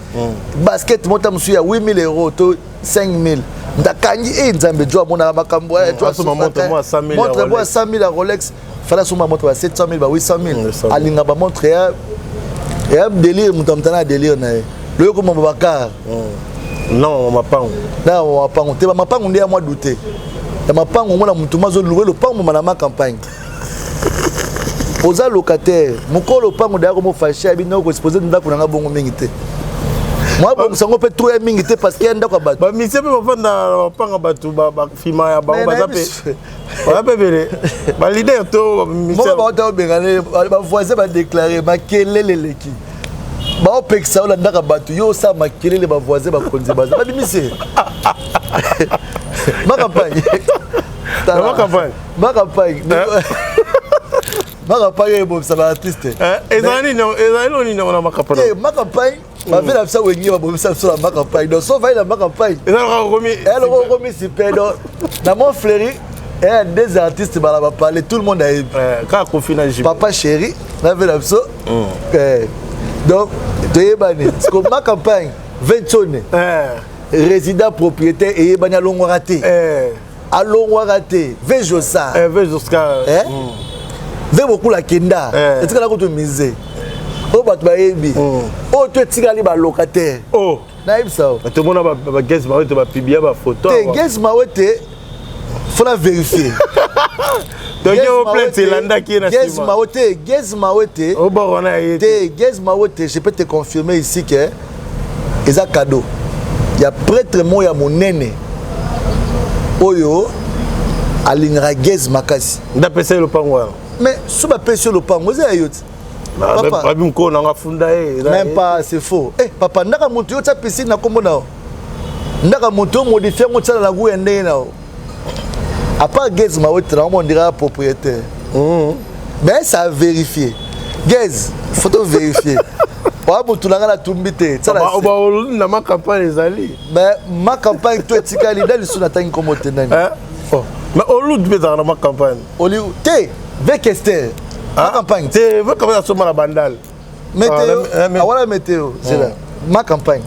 basket mota mosusu ya 8000 € to 5000, moto akangi e Nzambe jo amonaka makambo. Asomba montre mo ya 100 000 ya Montre mo ya Rolex. 100 000 ya Rolex. Fally asomba montre ba 700 000, ba 800 000. 800 000. Alinga bamontre ya délire, moto amutana ya délire na ye loyo komamba bakar. Non, mapango. Na mapango te, bamapango nde ya mwa dute ya mapango, omona motu ma azolouer lopango moma na ma campagne, oza locataire, mokolo lopango daya komofashe abi ndako koexpose ndako nanga bongo mingi te, mwa bongisa yango mpe trop ya mingi te, parce que ya ndako ya bato. Bamusicien mpe bafanda na mapanga, bato bafima ya bango baza mpe, baza mpe ebele, baleader to moko. Bamusicien. Baota obengane bavoisin, badéclare makelele eleki, baopekisa olandaka bato, yo osala makelele, bavoisin bakonzi baza babimisi ma campagne. Na ma campagne. Ma campagne, ma campagne ebomisa baartiste. Ezali nini? Ezali nini na makampane? Te, ma campagne bavela biso Wenge, babomisa biso na ma campagne. Donc so vai na ma campagne, Ezalaka okomi. Eloko okomi super. Donc na Mont Fleury eya des artistes bala baparle, tout le monde ayebi. Kaka Kofi na JB. Papa Chéri navela biso. Donc toyebani siko ma campagne ventone, résident propriétaire eyebani, alongwaka te, alongwaka te ve Josa. Ve Joska. Ve Bokula kenda, etikala kutu musée oyo bato bayebi, oyo to etikali balocataire. Nayebisa o. Tomona bagese bango te, bapublia bafoto. Te, Gese Mawe te, faut la vérifier. Donc yo plainte elandaki ye na Gese nsima. Mawe te, Gese Mawe te. Oboko na ye te. Te, Gese Mawe te, je peux te confirmer ici que eza cadeau ya prêtre moko ya monene oyo alingaka Gese makasi. Ndapesa ye lopango wana. Mais so bapesi yo lopango, eza ya yo te, papa. Babi mokolo nanga afunda ye. Même pas, c'est faux. Eh papa, ndaka moto yo tia piscine na kombo na yo, ndaka moto yo modifie yango, tiala na goût ya ndenge na yo. À part Gaz Mawete, na on dirait propriétaire, mais ça a vérifié. Gaz, faut to vérifier oya motu na nga natumbi te, tiala se. Na ma campagne ezali. Mais ma campagne to etikali nda lisusu, natangi kombo te, nani? Oh. Mais Hollywood mpe ezalaka na ma campagne. Oli te, Vekester, ma campagne. Te, ve campagne asomba na Bandal. Météo. Ah, Ah, voilà, météo, c'est là ma campagne.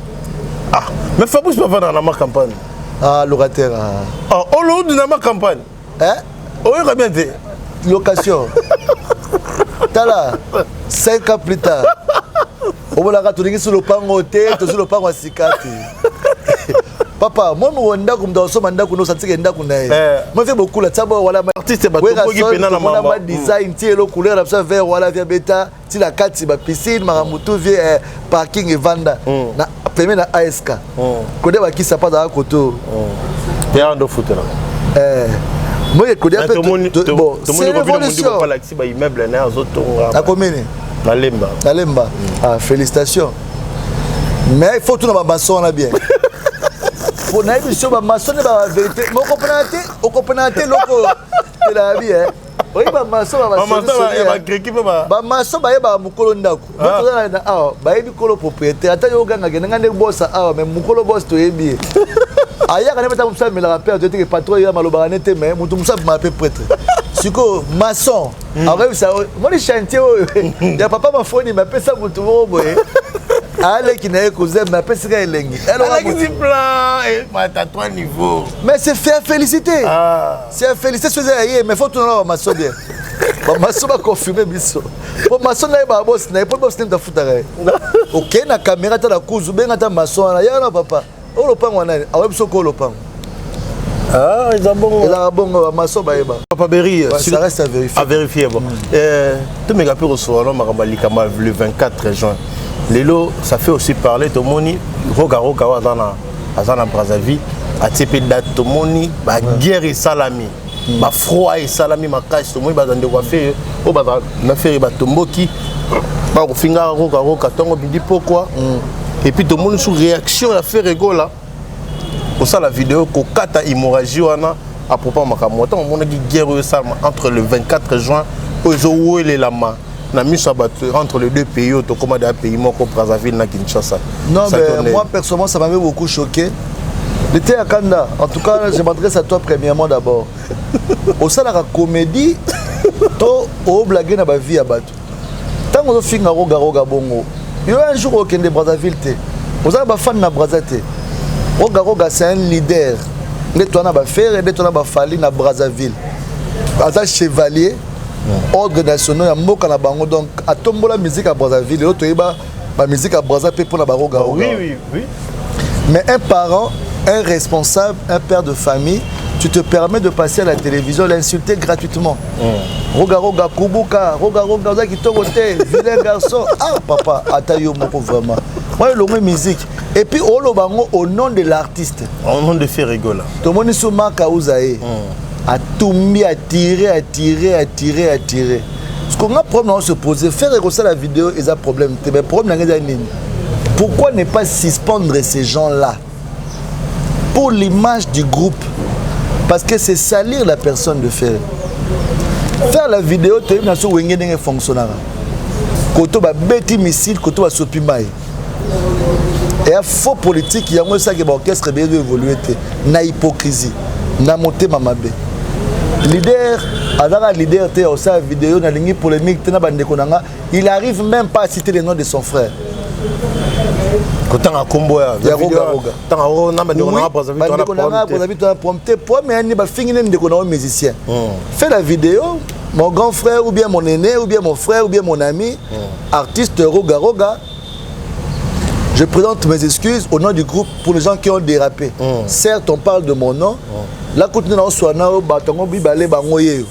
Ah, mais Fabrice bavandaka na ma campagne. Ah, locataire, ah. Ah, Hollywood na ma campagne. Hein? Oyoka bien te. Location, tala, 5 ans plus tard omonaka tolingi so lopango te, tozwi lopango ya sika te. Papa, mwa moko ndako, moto akosomba ndako no osantike ndako na ye. Mwa fe bokula tia bo wala. Artiste batomboki mpena na mama mamba. Design ti elo couleur na biso vert wala via beta ti na kati bapiscine, makambo tu vie, parking evanda na peme na ASK kode bakisa mpa azalaka koto. Te, ndo futela. Moye kodia mpe, bon, c'est l'évolution. Alakisi baimmeuble na ye azotonga. Nakomini. Na Lemba. Na Lemba. Ah, félicitations, mais il faut tuna bamaçon wana bien, po nayebi so bamaçon nde bavérité. Mais okomprenaka te, okomprenaka te eloko telaka bi. Oyebi bamaso bamaso bayebaka mokolo ndako toza na awa, bayebi kolo propriétaire. Ata yo ogangaka ndenge nde bosa awa, mais mokolo boss toyebi ye, ayaka nde bata mosu amelaka mpe azoye teke patron ye malobaka ne te, mais moto mosu abimaka mpe prêtre. Sikoyo maçon akoyebisa moni chantier oyo ya papa Mafoni, apesa motu moko boye, aleki na ye cousin, mais apesika elengi. Alakisi plan mata trois niveaux. Mais c'est fait à féliciter. Ah. C'est à féliciter soki eza ya ye, mais faut tuna bamaçon bien, bamaçon baconfirme biso, po maçon na ye babosi na ye, po bosi nde tafutaka ye. Okei na caméra, ata na kuzu, benga ata maçon wana, yaka na papa oyo lopango wana, aoyebi biso ko lopango. Ah, eza bongo. Ezalaka bongo, bamaçon bayeba. Papa Berry. Ouais, ça reste à vérifier. À vérifier, bon. Tomeka mpe kosola makambo ya likambo le 24 juin. Lelo ça fait aussi parler. Tomoni Roga Roga oyo aza na Brazzaville, atie mpe date. Tomoni baguerre esalami, bafroid esalami makasi. Tomoni baza ndeko ya Ferre oyo baza na Ferre, batomboki, bakofinga Roga Roga ntongo, midi, pokwa. Et puis tomoni su réaction ya Ferre Gola kosala video kokata hémorragie wana à propos ya makambo. Ntango omonaki guerre oyo esalama entre le 24 juin oyo ezowelelama na miso ya bato entre les deux pays oyo tokóma deya pays moko, Brazzaville na Kinshasa. Non, mais moi personnellement, ça m'avait beaucoup choqué. L'été à Kanda, en tout cas, je m'adresse à toi premièrement d'abord. Osalaka comédie to oblague na bavie ya bato? Ntango ozofinga Roga Roga bongo, yo un jour okende Brazzaville te, oza na bafan na Braza te. Roga Roga, c'est un leader nde toa na baFerre, nde toa na baFally na Brazzaville. Aza chevalier ordre nationaux ya mboka na bango, donc atombola musique ya Brazzaville. Lelo toyeba bamusique ya Braza mpe mpona baRoga Roga. Mais un parent, un responsable, un père de famille, tu te permets de passer à la télévision, l'insulter gratuitement. Roga Roga kubuka, Roga Roga oza kitoko te, vilain garçon. Ah papa, ata yo moko vraiment. Moi elongwe musique. Et puis oloba ngo au nom de l'artiste. Au nom de Ferre Gola. Tomoni so Maka uza ye. Atumbi, attiré, attiré, attiré, attiré. Parce qu'on a problème à se poser, faire ça la vidéo, eza problème. Mais problème na nini? Pourquoi ne pas suspendre ces gens-là pour l'image du groupe? Parce que c'est salir la personne de faire. Faire la vidéo, tu es wenge ndenge fonctionnera. Koto ba beti missile, koto ba sopi mai. Et faux politique, yango esaki ba orchestre ebele évoluer te na hypocrisie, na motema mabe. Leader azaka leader te, osala vidéo, nalingi polémique te na bandeko na nga. Il arrive même pas à citer le nom de son frère. Kotanga nkombo ya Ya Roga Roga. Tanga o na bandeko na Brazzaville. Bandeko na nga Brazzaville tona problème te. Problème yani bafingi ne ndeko na yo musicien. Fais la vidéo: mon grand frère ou bien mon aîné ou bien mon frère ou bien mon ami artiste Roga Roga, je présente mes excuses au nom du groupe pour les gens qui ont dérapé. Certes, on parle de mon nom. Là, continue na oswana oyo bato yango bibale bango ye.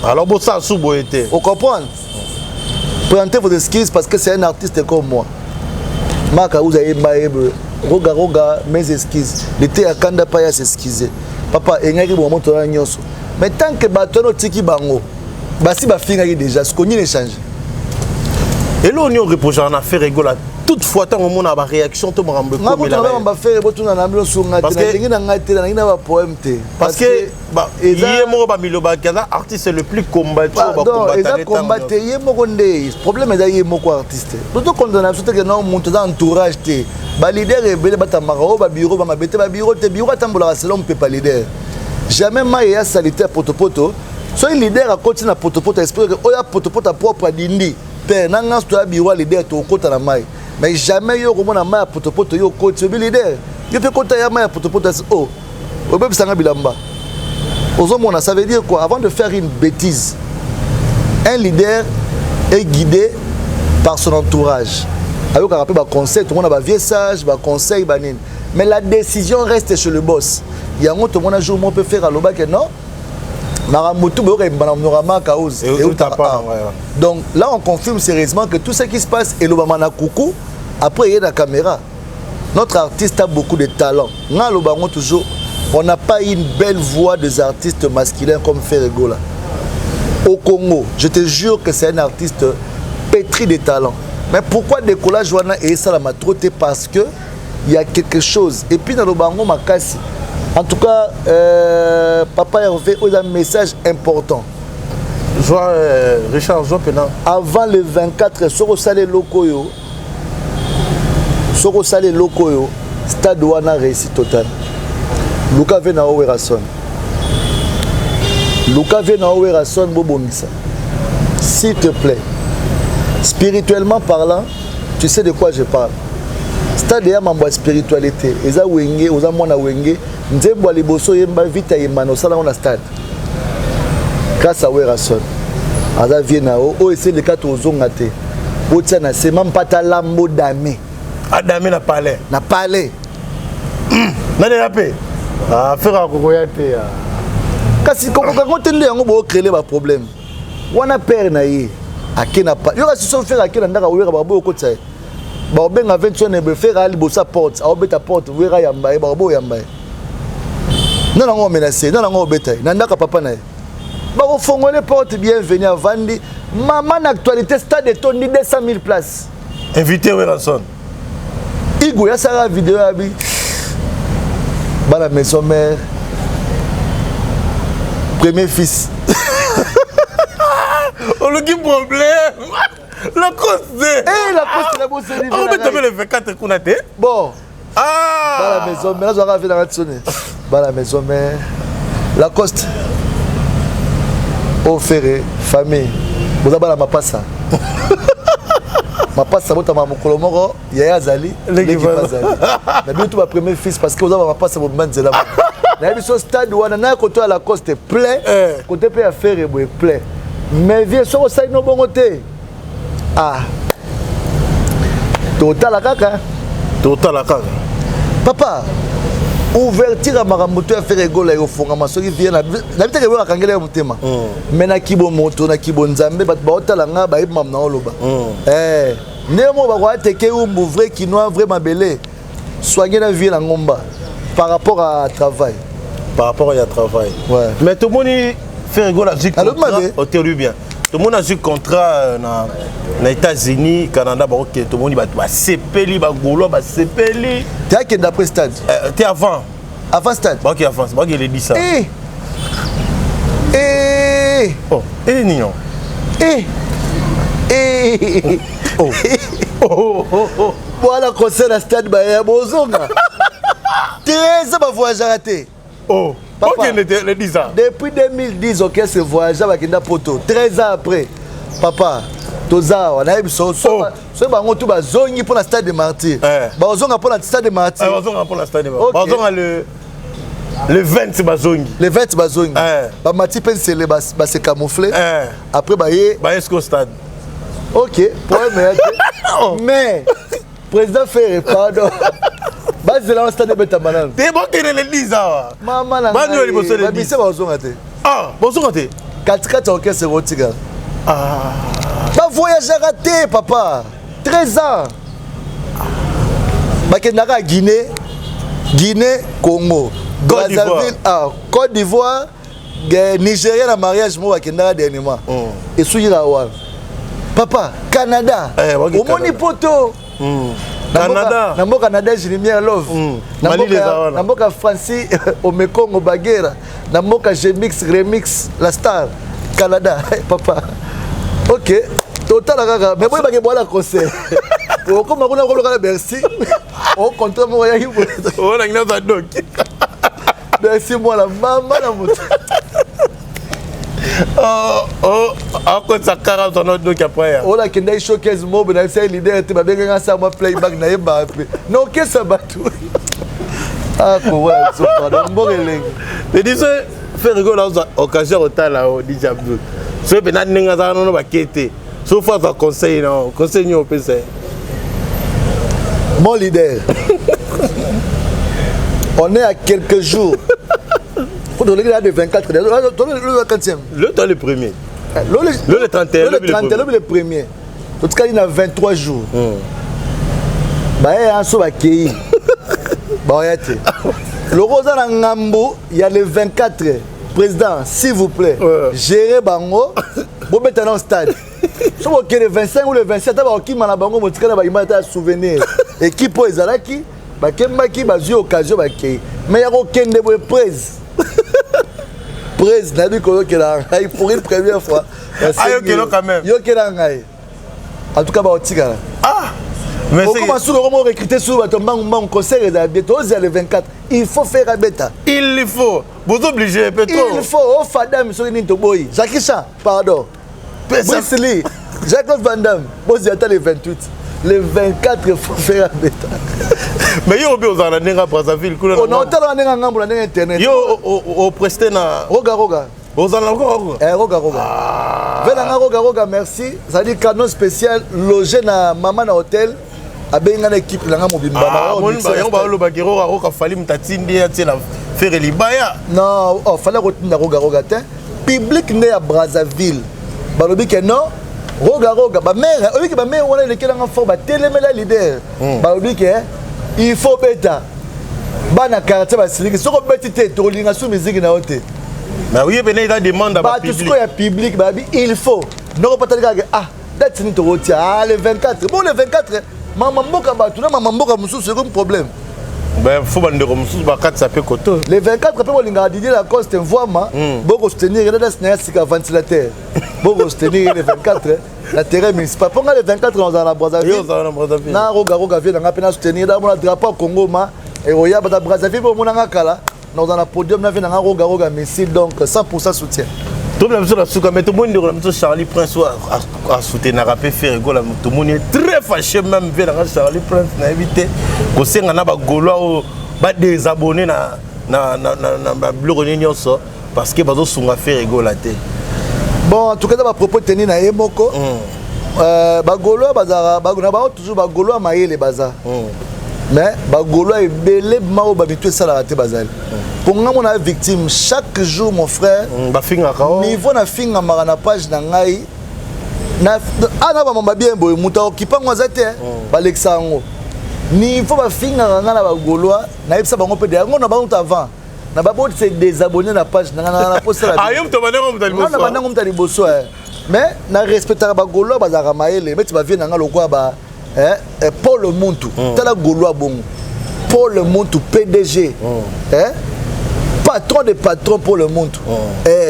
Alors bosala su boye te. On comprend. Présentez vos excuses parce que c'est un artiste comme moi. Maka vous avez Roga Roga, mes excuses. L'été à Kanda pa ya s'excuser. Papa, engaki bon moto na nyonso. Mais tant que bato no tiki bango, basi bafingaki déjà, ce qu'on y échange. Eloko nini oreprochaka na Ferre Gola toutefois ntango omona baréaction to makambo? Nga kutuna baFerre, botuna na bino sunga te, nalingi na ngai te, nalingi na bapoème te. Parce que ye moko bamilobaki aza artiste le plus combattu. Eza combat te, ye moko nde problème, eza ye moko artiste. Tozokondana biso teke no moto aza entourage te. Baleader ebele batambaka oyo babureau bamabe te, babureau te, bureau atambolaka selon mopepa. Leader jamais mai eya salite ya potopoto. Soki leader akoti na potopoto, esprit oyo ya potopoto propre adindi te na nga so ya bureau ya leader, tokokota na mai. Mais jamais yo okomona mai ya potopoto, yo okoti, obi leader, yo mpe kota ya mai ya potopoto, asi o obebisanga bilamba. Ozomona, ça veut dire quoi? Avant de faire une bêtise, un leader est guidé par son entourage. Ayokaka mpe baconseil, tomona bavieux sage, baconseil banini, mais la décision reste chez le boss. Yango tomona jour moko mpe Ferre alobaki non, makambo tu boyoka ebana monoko Maka Oz. Donc là, on confirme sérieusement que tout ce qui se passe elobama na kuku, après eye na caméra. Notre artiste a beaucoup de talent. Nga alobango toujours, on n'a pas une belle voix des artistes masculins comme Ferre Gola au Congo. Je te jure que c'est un artiste pétri de talent. Mais pourquoi décollage wana esalama trop te? Parce que il y a quelque chose. Et puis naloba yango makasi, en tout cas, papa Hervé, oyo eza message important. Zwa Richard, zwa mpena. Avant le 24, soki osala eloko oyo, soki osala eloko oyo, stade wana réussite totale. Luka ve na Werrason, luka ve na Werrason, bobongisa s'il te plaît. Spirituellement parlant, tu sais de quoi je parle. Stade ya mambo ya spiritualité eza Wenge. Oza mwana Wenge, nzembo ya liboso oyemba, Vita Yembana, osala yango na stade grâce à Werrason. Aza vie na yo oyo eseleka, tozonga te. Botia na se mampata lambo dame. Adame na palais. Na palais. Nani ya mpe affaire akokoya te ya. Kasi kokoka yango te, nde yango boocréer baproblème wana. Père na ye ake na yo, kasi so Ferre ake na ndako awera, baboyo okotisa ye, baobenga 21 ebe. Ferre aya liboso ya porte, aobeta porte, Wera yamba ye, bakoboyo yamba ye. Nani yango omenace? Nani yango obeta ye na ndako ya papa na ye? Bakofongole porte, bienvenu, avandi mama na actualité. Stade etondi, 200 000 places. Invité Werrason. Igo yasalaka video yabi bana maison mère, premier fils. Oluki problème, Lacoste. Eh, Lacoste na boseli. Obeta mpe le 24 kuna te. Bon. Ah! Bana maison mère, nazwaka ve nanga tisone. Bana maison mère, Lacoste, ofere famille, boza bana mapasa. Mapasa botama mokolo moko, yaya azali, leki mpe azali na bino to bapremier fils, parce que oza bamapasa bobima nzela moko. Nayebi so stade wana na koto ya Lacoste plein, kote mpe ya Ferre boye plein. Mais vie, soki osali no bongo te, ah, totala kaka. Totala kaka. Papa, ouverture ya makambo to ya Ferre Gola ekofongama soki vie nabi teke boyo akangeli ya motema. Mais na kibo moto, na kibo Nzambe, bato baotala nga, bayebi mamu na oloba. Ndenge moko bakoya teke umbu, vrai Kinois, vrai mabele, soigne na vie na ngomba par rapport à travail. Par rapport ya travail. Ouais. Mais tomoni Ferre Gola azwi Alobi mabe. Otelu bien, tomoni azwi contrat na États-Unis, Canada, bakokende. Tomoni bato basepeli, bagaulois basepeli. Te, akende après stade. Te, avant. Avant stade. Bakoki avance, bakoki le 10. Eh. Eh. Oh, e nini? Eh. Eh. Oh. Oh, oh, oh. Voilà, concert na stade, baya bozonga 13, bavoyageaka te. Oh. Papa. Okende te le 10 ans. Depuis 2010, orchestre voyage, bakenda poto 13 ans après. Papa, toza awa, nayebi so. Oh. Soki bango tu bazongi mpo na stade de Martyr, bazonga mpo na stade de Martyr. Bazonga mpo na stade. Ok. Bazonga le 20, bazongi. Le 20 bazongi. Bamati mpe nsele, base camoufle. Après baye. Bayesko stade. Ok, problème eya te, mais président Ferre, pardon, bazela wa stade ebetama nano. Te, bokende le 10 awa. Mama na Bani oyo liboso le 10. Babise bazonga te. Ah, bozonga te. Katikati ya orchestre ekotikala. Ah. Bavoyageaka te, papa. 13 ans bakendaka Guinée, Guinée, Congo. Côte d'Ivoire. Brazzaville, ah, Côte d'Ivoire, Nigeria na mariage moko bakendaka dernièrement. Esuki kaka wana, papa. Canada. Eh, waki omoni Canada. poto. Na Canada. Na mboka Nadege Lumière Love. Na Malili mboka eza wana. Na mboka Francis Omekongo Bagera, na mboka Gmix Remix la star, Canada. Papa, ok, totala kaka, mais boyebake bwala concert, okoma kuna koloka na Bercy, ocontre moko yaki boye. Oyo naza doki. Bercy, mwana mama na moto. Akotisa kaka zwana doki après ya. Oyo nakendaki showcase mobo, nayebisaki leader te, babengaki sa mwa playback, nayebaka mpe na okesa bato akowa biso. Pardon, mboka elengi. Te diso Ferre Gola azwa occasion ya kotala o DJ Abdul, soki mpena ndenge azalaka nono bake te, so fo azwa conseil na conseil nini opesa ye? Mon leader, on est à quelques jours. Faut donner là de 24, le 4e. Le toi le premier. Le Le 31, le le 31, le premier. Totikali na 23 jours. Baye ya so bakei, baoya te. Loko oza na ngambo ya le 24, président, s'il vous plaît, gérez bango, bobeta na stade. So bokende 25 ou le 27, ata bakokima na bango, botikala bayima ata ya souvenir. Équipe oyo ezalaki, bakembaki, bazwi occasion, bakei. Mais ya kokende boye, prese, prese, nayebi koyokela ngai pour une première fois. Ayokelo quand même. Yokela ngai. En tout cas, baotikala. Ah, okoma suka okoma recruter sur bato mbangu mbangu. Concert ezala bien, tozela le 24, il faut faire abeta. Il faut, bozoblige petro. Il faut ofadami soki nini toboyi. Jackie Chan, pardon, Bruce Lee, Jacques Van Damme, bozela ata le 28, le 24, faut faire abeta. Mais yo obi ozala na ndenge ya Brazzaville kuna. Na otala ndenge ya ngambo na ndenge internet. Yo opreste na Roga Roga. Ozala na Roga Roga. Eh, Roga Roga. Ve nanga Roga Roga, merci. C'est-à-dire canon spécial logé na mama na hôtel, abengi nga na équipe nanga mobimba. Yango balobaki Roga Roga, Fally moto atindi ye atiela Ferre libaya. Non, oh, Fally akotinda Roga Roga te. Public nde ya Brazzaville balobi ke non, Roga Roga, bamare oyebiki, bamare wana elekelanga fort, batelemela leader. Balobi ke il faut beta bana quartier basiliki, soki obeti te, tokolinga su miziki na yo te. Mais oye pene eza demande ya bato sikoyo ya public, babi il faut ndoko patali kaka. Ah, date nini tokotia? Ah, le 24. Bon, le 24, mama mboka bato na mama mboka mosusu ekomi problème. Ben, fo bandeko mosusu bakatisa mpe koto. Le 24 mpe bolingaka Didier Lacoste Mvwama, bokosoutenir ye date na ya sika ventilateur, bokosoutenir ye le 24 na terrain municipal. Mpo nga le 24 nazala na Brazzaville na Roga Roga, vie nanga mpe na soutenir damona drapeau ya Congo ma ekoya bata Brazzaville mpe omonanga kala nazala na podium na vie nanga Roga Roga missile, donc 100 soutien. Tobela biso na suka, mais tomoni ndeko na biso Charlie Prince oyo asoutenaka mpe Ferre Gola, tomoni ye très fâché même. Mpe nanga Charlie Prince, nayebi te kosenga na bagaulois oyo badésabonné na biloko nini nyonso parce que bazosunga Ferre Gola te. Bon, en tout cas, eza bapropos teni na ye moko. Bagaulois bazalaka na bango toujours, bagaulois mayele baza, mais bagaulois ebele ma oyo bamitu esalaka te bazali. Mpo nga mona victime chaque jour, mon frère. Bafingaka. Niveau nafingamaka na page na ngai ana bamamba bien boye, moto akokipa ngo aza te, balekisa yango. Niveau bafingaka ngai na bagaulois, nayebisa bango mpe yango na bango avant na baboti se désabonné na page na ngai na posala. Na bandango moto ya liboso, mais na respectaka bagaulois, bazalaka mayele neti bavie na ngai lokola ba Paul Muntu. Tala gaulois bongo, Paul Muntu, PDG, patron de patron, Paul Muntu.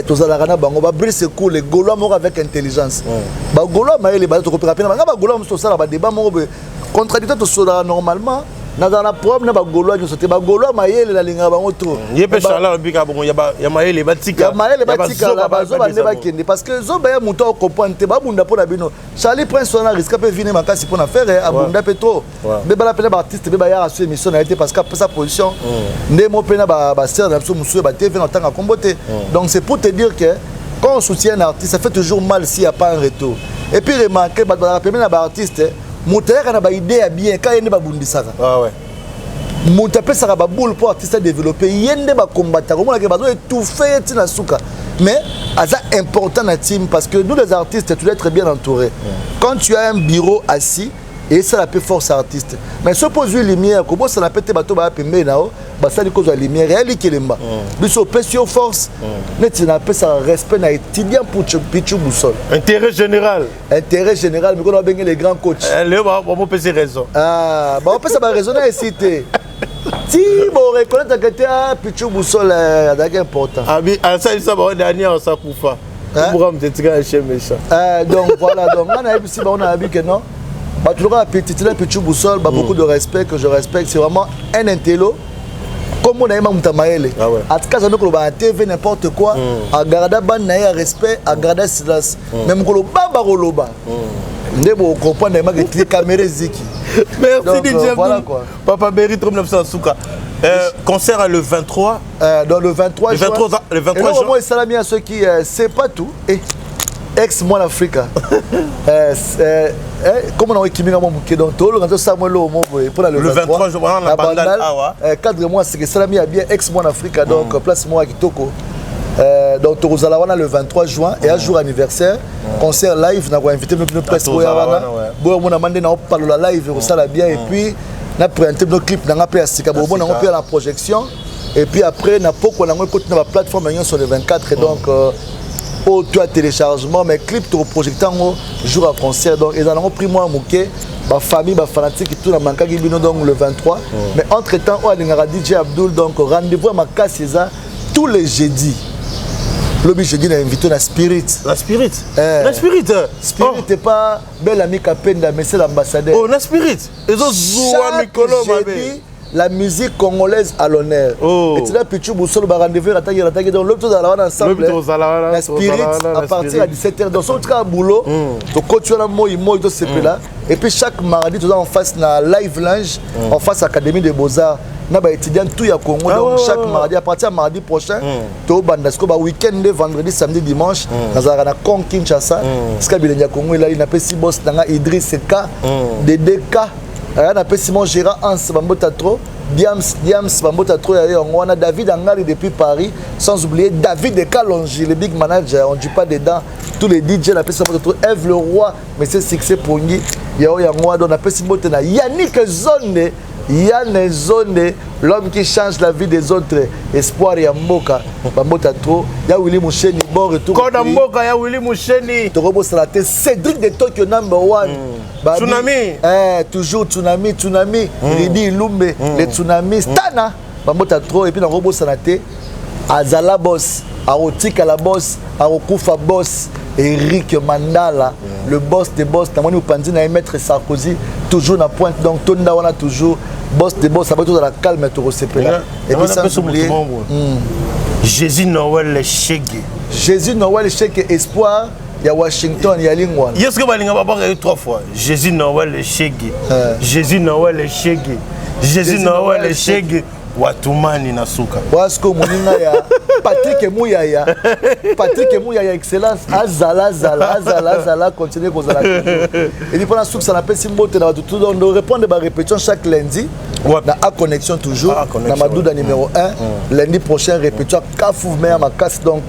Tozalaka na bango babrice cool, gaulois moko avec intelligence. Bagaulois mayele baza, tokopeka mpe na banga bagaulois mosusu, tosala badébat moko boye contradictoire, tosolaka normalement. Nazala na problème na bagaulois nyonso te, bagaulois mayele nalingaka bango trop. Ye mpe Charles alobika bongo ya mayele batika. Ya mayele batikala, bazoba nde bakende, parce que zoba ya moto akocomprendre te. Babunda mpo na bino. Charlie Prince wana risque mpe vine makasi mpo na Ferre, abunda mpe trop. Mpe bala mpena baartiste mpe bayaka so émission na ye te, parce que apesa position nde mo mpe na basere na biso mosusu ya batv na otanga kombo te. Donc c'est pour te dire que quand on soutient un artiste, ça fait toujours mal s'il y a pas un retour. Et puis remarquer, bato bazalaka pembeni na baartiste, moto ayaka na baidée ya bien ka ye nde babundisaka. Moto apesaka baboule mpo artiste adéveloppe, ye nde bakombataka, omonake bazo étouffe ye ntina suka. Mais aza important na team, parce que nous les artistes, tu dois être bien entouré. Quand tu as un bureau assis, esala mpe force artiste. Mais soki ozwi lumière, kobosana mpe te bato baya pembeni na yo, basali kozwa lumière eya likelemba. Biso opesi yo force neti napesaka respect na étudiant Pichu Boussol. Intérêt général. Intérêt général, mikolo babenge les grands coach. Leo bamopesi raison. Baopesa baraison na esi te ti boreconnaître te. Pichu Boussol azalaki important. Asalisa bango dernier osakufa mbuka moto etika ya chien méchant. Donc voilà, donc nga nayebisi bango, nayebi ke non, bato lokola Petitila Pichu Boussol ba beaucoup de respect que je respecte, c'est vraiment un intello. Kombo na ye mamuta mayele, atika jamais koloba na TV n'importe quoi. Agarda bane na ye ya respect, agarda silence, mais mokolo bamba koloba nde bocomprendre yemaka etili caméra eziki. Merci. Donc, DJ. Voilà quoi. Papa Berry, 3900 suka, concert le 23. Dans le 23. Le 23, le 23 juin. Moi esalami ya soki c'est pas tout eh, ex mwana Afrika, comme na ekiminga mwa moke, donc tolonga tosala mwa eloko moko boye mpona le 23 juin na Bandal awa. Cadre mwa sika esalami ya bien, ex mwana Afrika, donc place moko ya kitoko. Donc tokozala wana le 23 juin et un jour anniversaire, concert live na koinvite bino presse boya wana, boya omona nde na opalola live, ekosala bien. Et puis na présente bino clip nanga mpe ya sika, bomona yango mpe na projection. Et puis après na pokwa nango ekoti na baplateforme nyonso le 24, donc oyo to ya téléchargement, mais clip tokoprojecte yango jour ya concert. Donc eza nango prix mwa moke, bafamille, bafanatique tout na mankaki bino. Donc le 23. Mais entre temps, oyo alingaka DJ Abdoul, donc rendez-vous ya makasi eza tous les jeudis. Lobi jeudi na invité na Spirit. Na Spirit. Eh. Na Spirit. Spirit oh. pas bel ami Kapenda mais c'est l'ambassadeur. Oh, na Spirit. Ezo zuwa mikolo mabe. La musique congolaise à l'honneur. Oh. Et là, Pichu Boussolo, ba rendez-vous, rataki, rataki. Donc, l'autre, tozala wana ensemble. La Spirit, à partir à 17h. Donc, soki otika boulot, tokoti wana moi, moi, tosepela. Et puis, chaque mardi, toza en face na Live Lounge, en face Académie des Beaux-Arts. Na ba étudiant tout ya Congo. Ah, donc, ouais, chaque ouais, ouais. mardi, à partir de mardi prochain, tobanda siko ba week-end nde vendredi, samedi, dimanche, nazalaka na Kong Kinshasa. Esika bilenge ya Congo elali, napesi boss na nga Idriss K, DDK, aya napesi mon gérant Hans Bambota trop, Diams, Diams Bambota trop ya yango wana, David Angali depuis Paris, sans oublier David de Kalonji, le big manager, on dit pas dedans, tous les DJ napesi Bambota trop, Eve le roi, monsieur Succès Pongi, yao yango wana, donc napesi mbote na Yannick Zonde, Yann Zonde, l'homme qui change la vie des autres, espoir ya mboka, Bambota trop, ya Willy Moucheni, bon retour. Koda mboka ya Willy Moucheni. Tokobosala te, Cédric de Tokyo number one. Babi, Tsunami. Eh, toujours tsunami, tsunami, Ridi Ilumbe, les tsunamis, Stana, Bambota trop, et puis nakobosana te, Azala boss, Arotika la boss, Arokufa boss, Eric Mandala, le boss des boss, namoni upanzi na ye maître Sarkozy, toujours na pointe, donc tonda wana toujours, boss des boss, abato la calme tokosepela. Et puis sans oublier, Jésus Noël Chege. Jésus Noël Chege, espoir, ya Washington, ya Lingwana. Yesu ke balinga babaka ye trois fois. Jésus Noël Chege. Jésus Noël Chege. Jésus Noël Chege. Watumani na suka. Wasko moninga ya Patrick Muyaya. Patrick Muyaya excellence azala azala azala azala continuer kozala toujours. Et puis pendant suka ça napesi mbote na batu tout donc de répondre ba répétition chaque lundi. Ouais. Na A Connexion toujours, A Connexion, na Madouda ouais. numéro 1. Lundi prochain répétition Kafou Meya Makas donc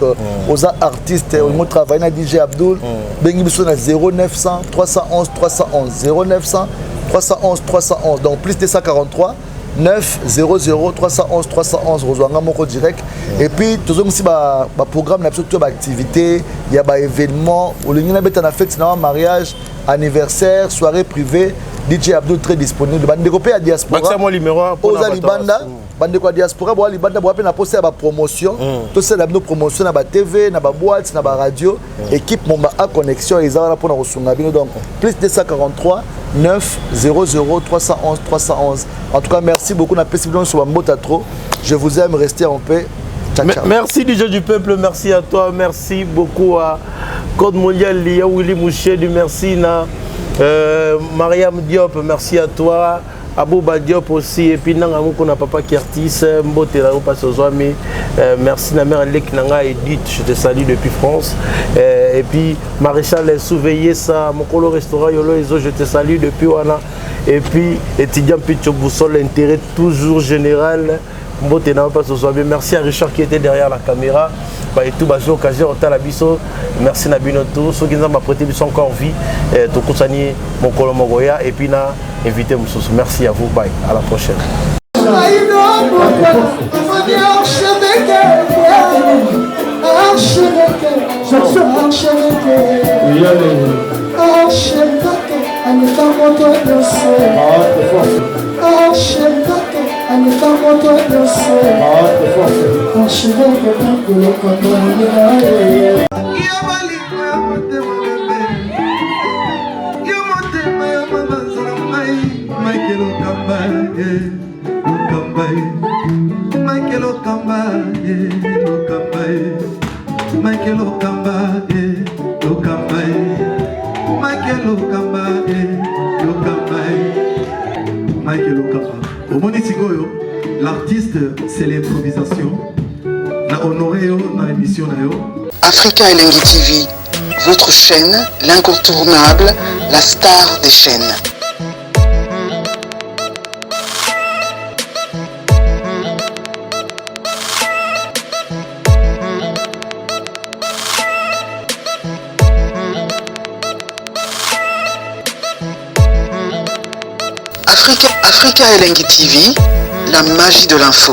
aux artistes on travaille na DJ Abdoul. Bengi biso na 0900 311 311 0900 311 311 donc plus 243 9 00 311 311 rejoindre moko direct. Et puis toujours aussi ba programme na biso tout ba activité, il y a ba événement, olingi na beta na fête na mariage, anniversaire, soirée privée, DJ Abdou très disponible. Bandeko pe ya diaspora. Bakisa moi numéro un pour Oza na bato libanda, ba- bandeko ya diaspora bo libanda bo pe na poste ya ba promotion. Tout ça na bino promotion na ba TV, na ba boîte, na ba radio, équipe momba A Connexion eza wana pona kosunga bino donc plus 243 9 00 311 311. En tout cas, merci beaucoup na pesi bino sur mbota trop. Je vous aime, restez en paix. Ciao, ciao. Merci DJ du peuple, merci à toi, merci beaucoup à Code Mondial Lia Willy Mouchedi, merci na Mariam Diop, merci à toi. Abouba Diop aussi, et puis nanga moko na papa Kertis, Mbote la passe aux amis. Merci na mère Lek Nanga Edith, je te salue depuis France. Et puis Maréchal Souveillé ça, Mokolo restaurant Yolo Ezo, je te salue depuis wana. Et puis étudiant Picho Boussole, l'intérêt toujours général. Mbote na passe aux amis. Merci à Richard qui était derrière la caméra. Bah, et tout, bah, j'ai occasion, on t'a la biso. Merci na bino tout. Ceux qui nous ont prêté biso encore vie, tout kosani Mokolo Mogoya et puis na invité Moussous. Merci à vous. Bye. À la prochaine. L'artiste, c'est l'improvisation. Na honoré yo na émission na yo. Africa Elengi TV, votre chaîne, l'incontournable, la star des chaînes. Africa Elengi TV, la magie de l'info.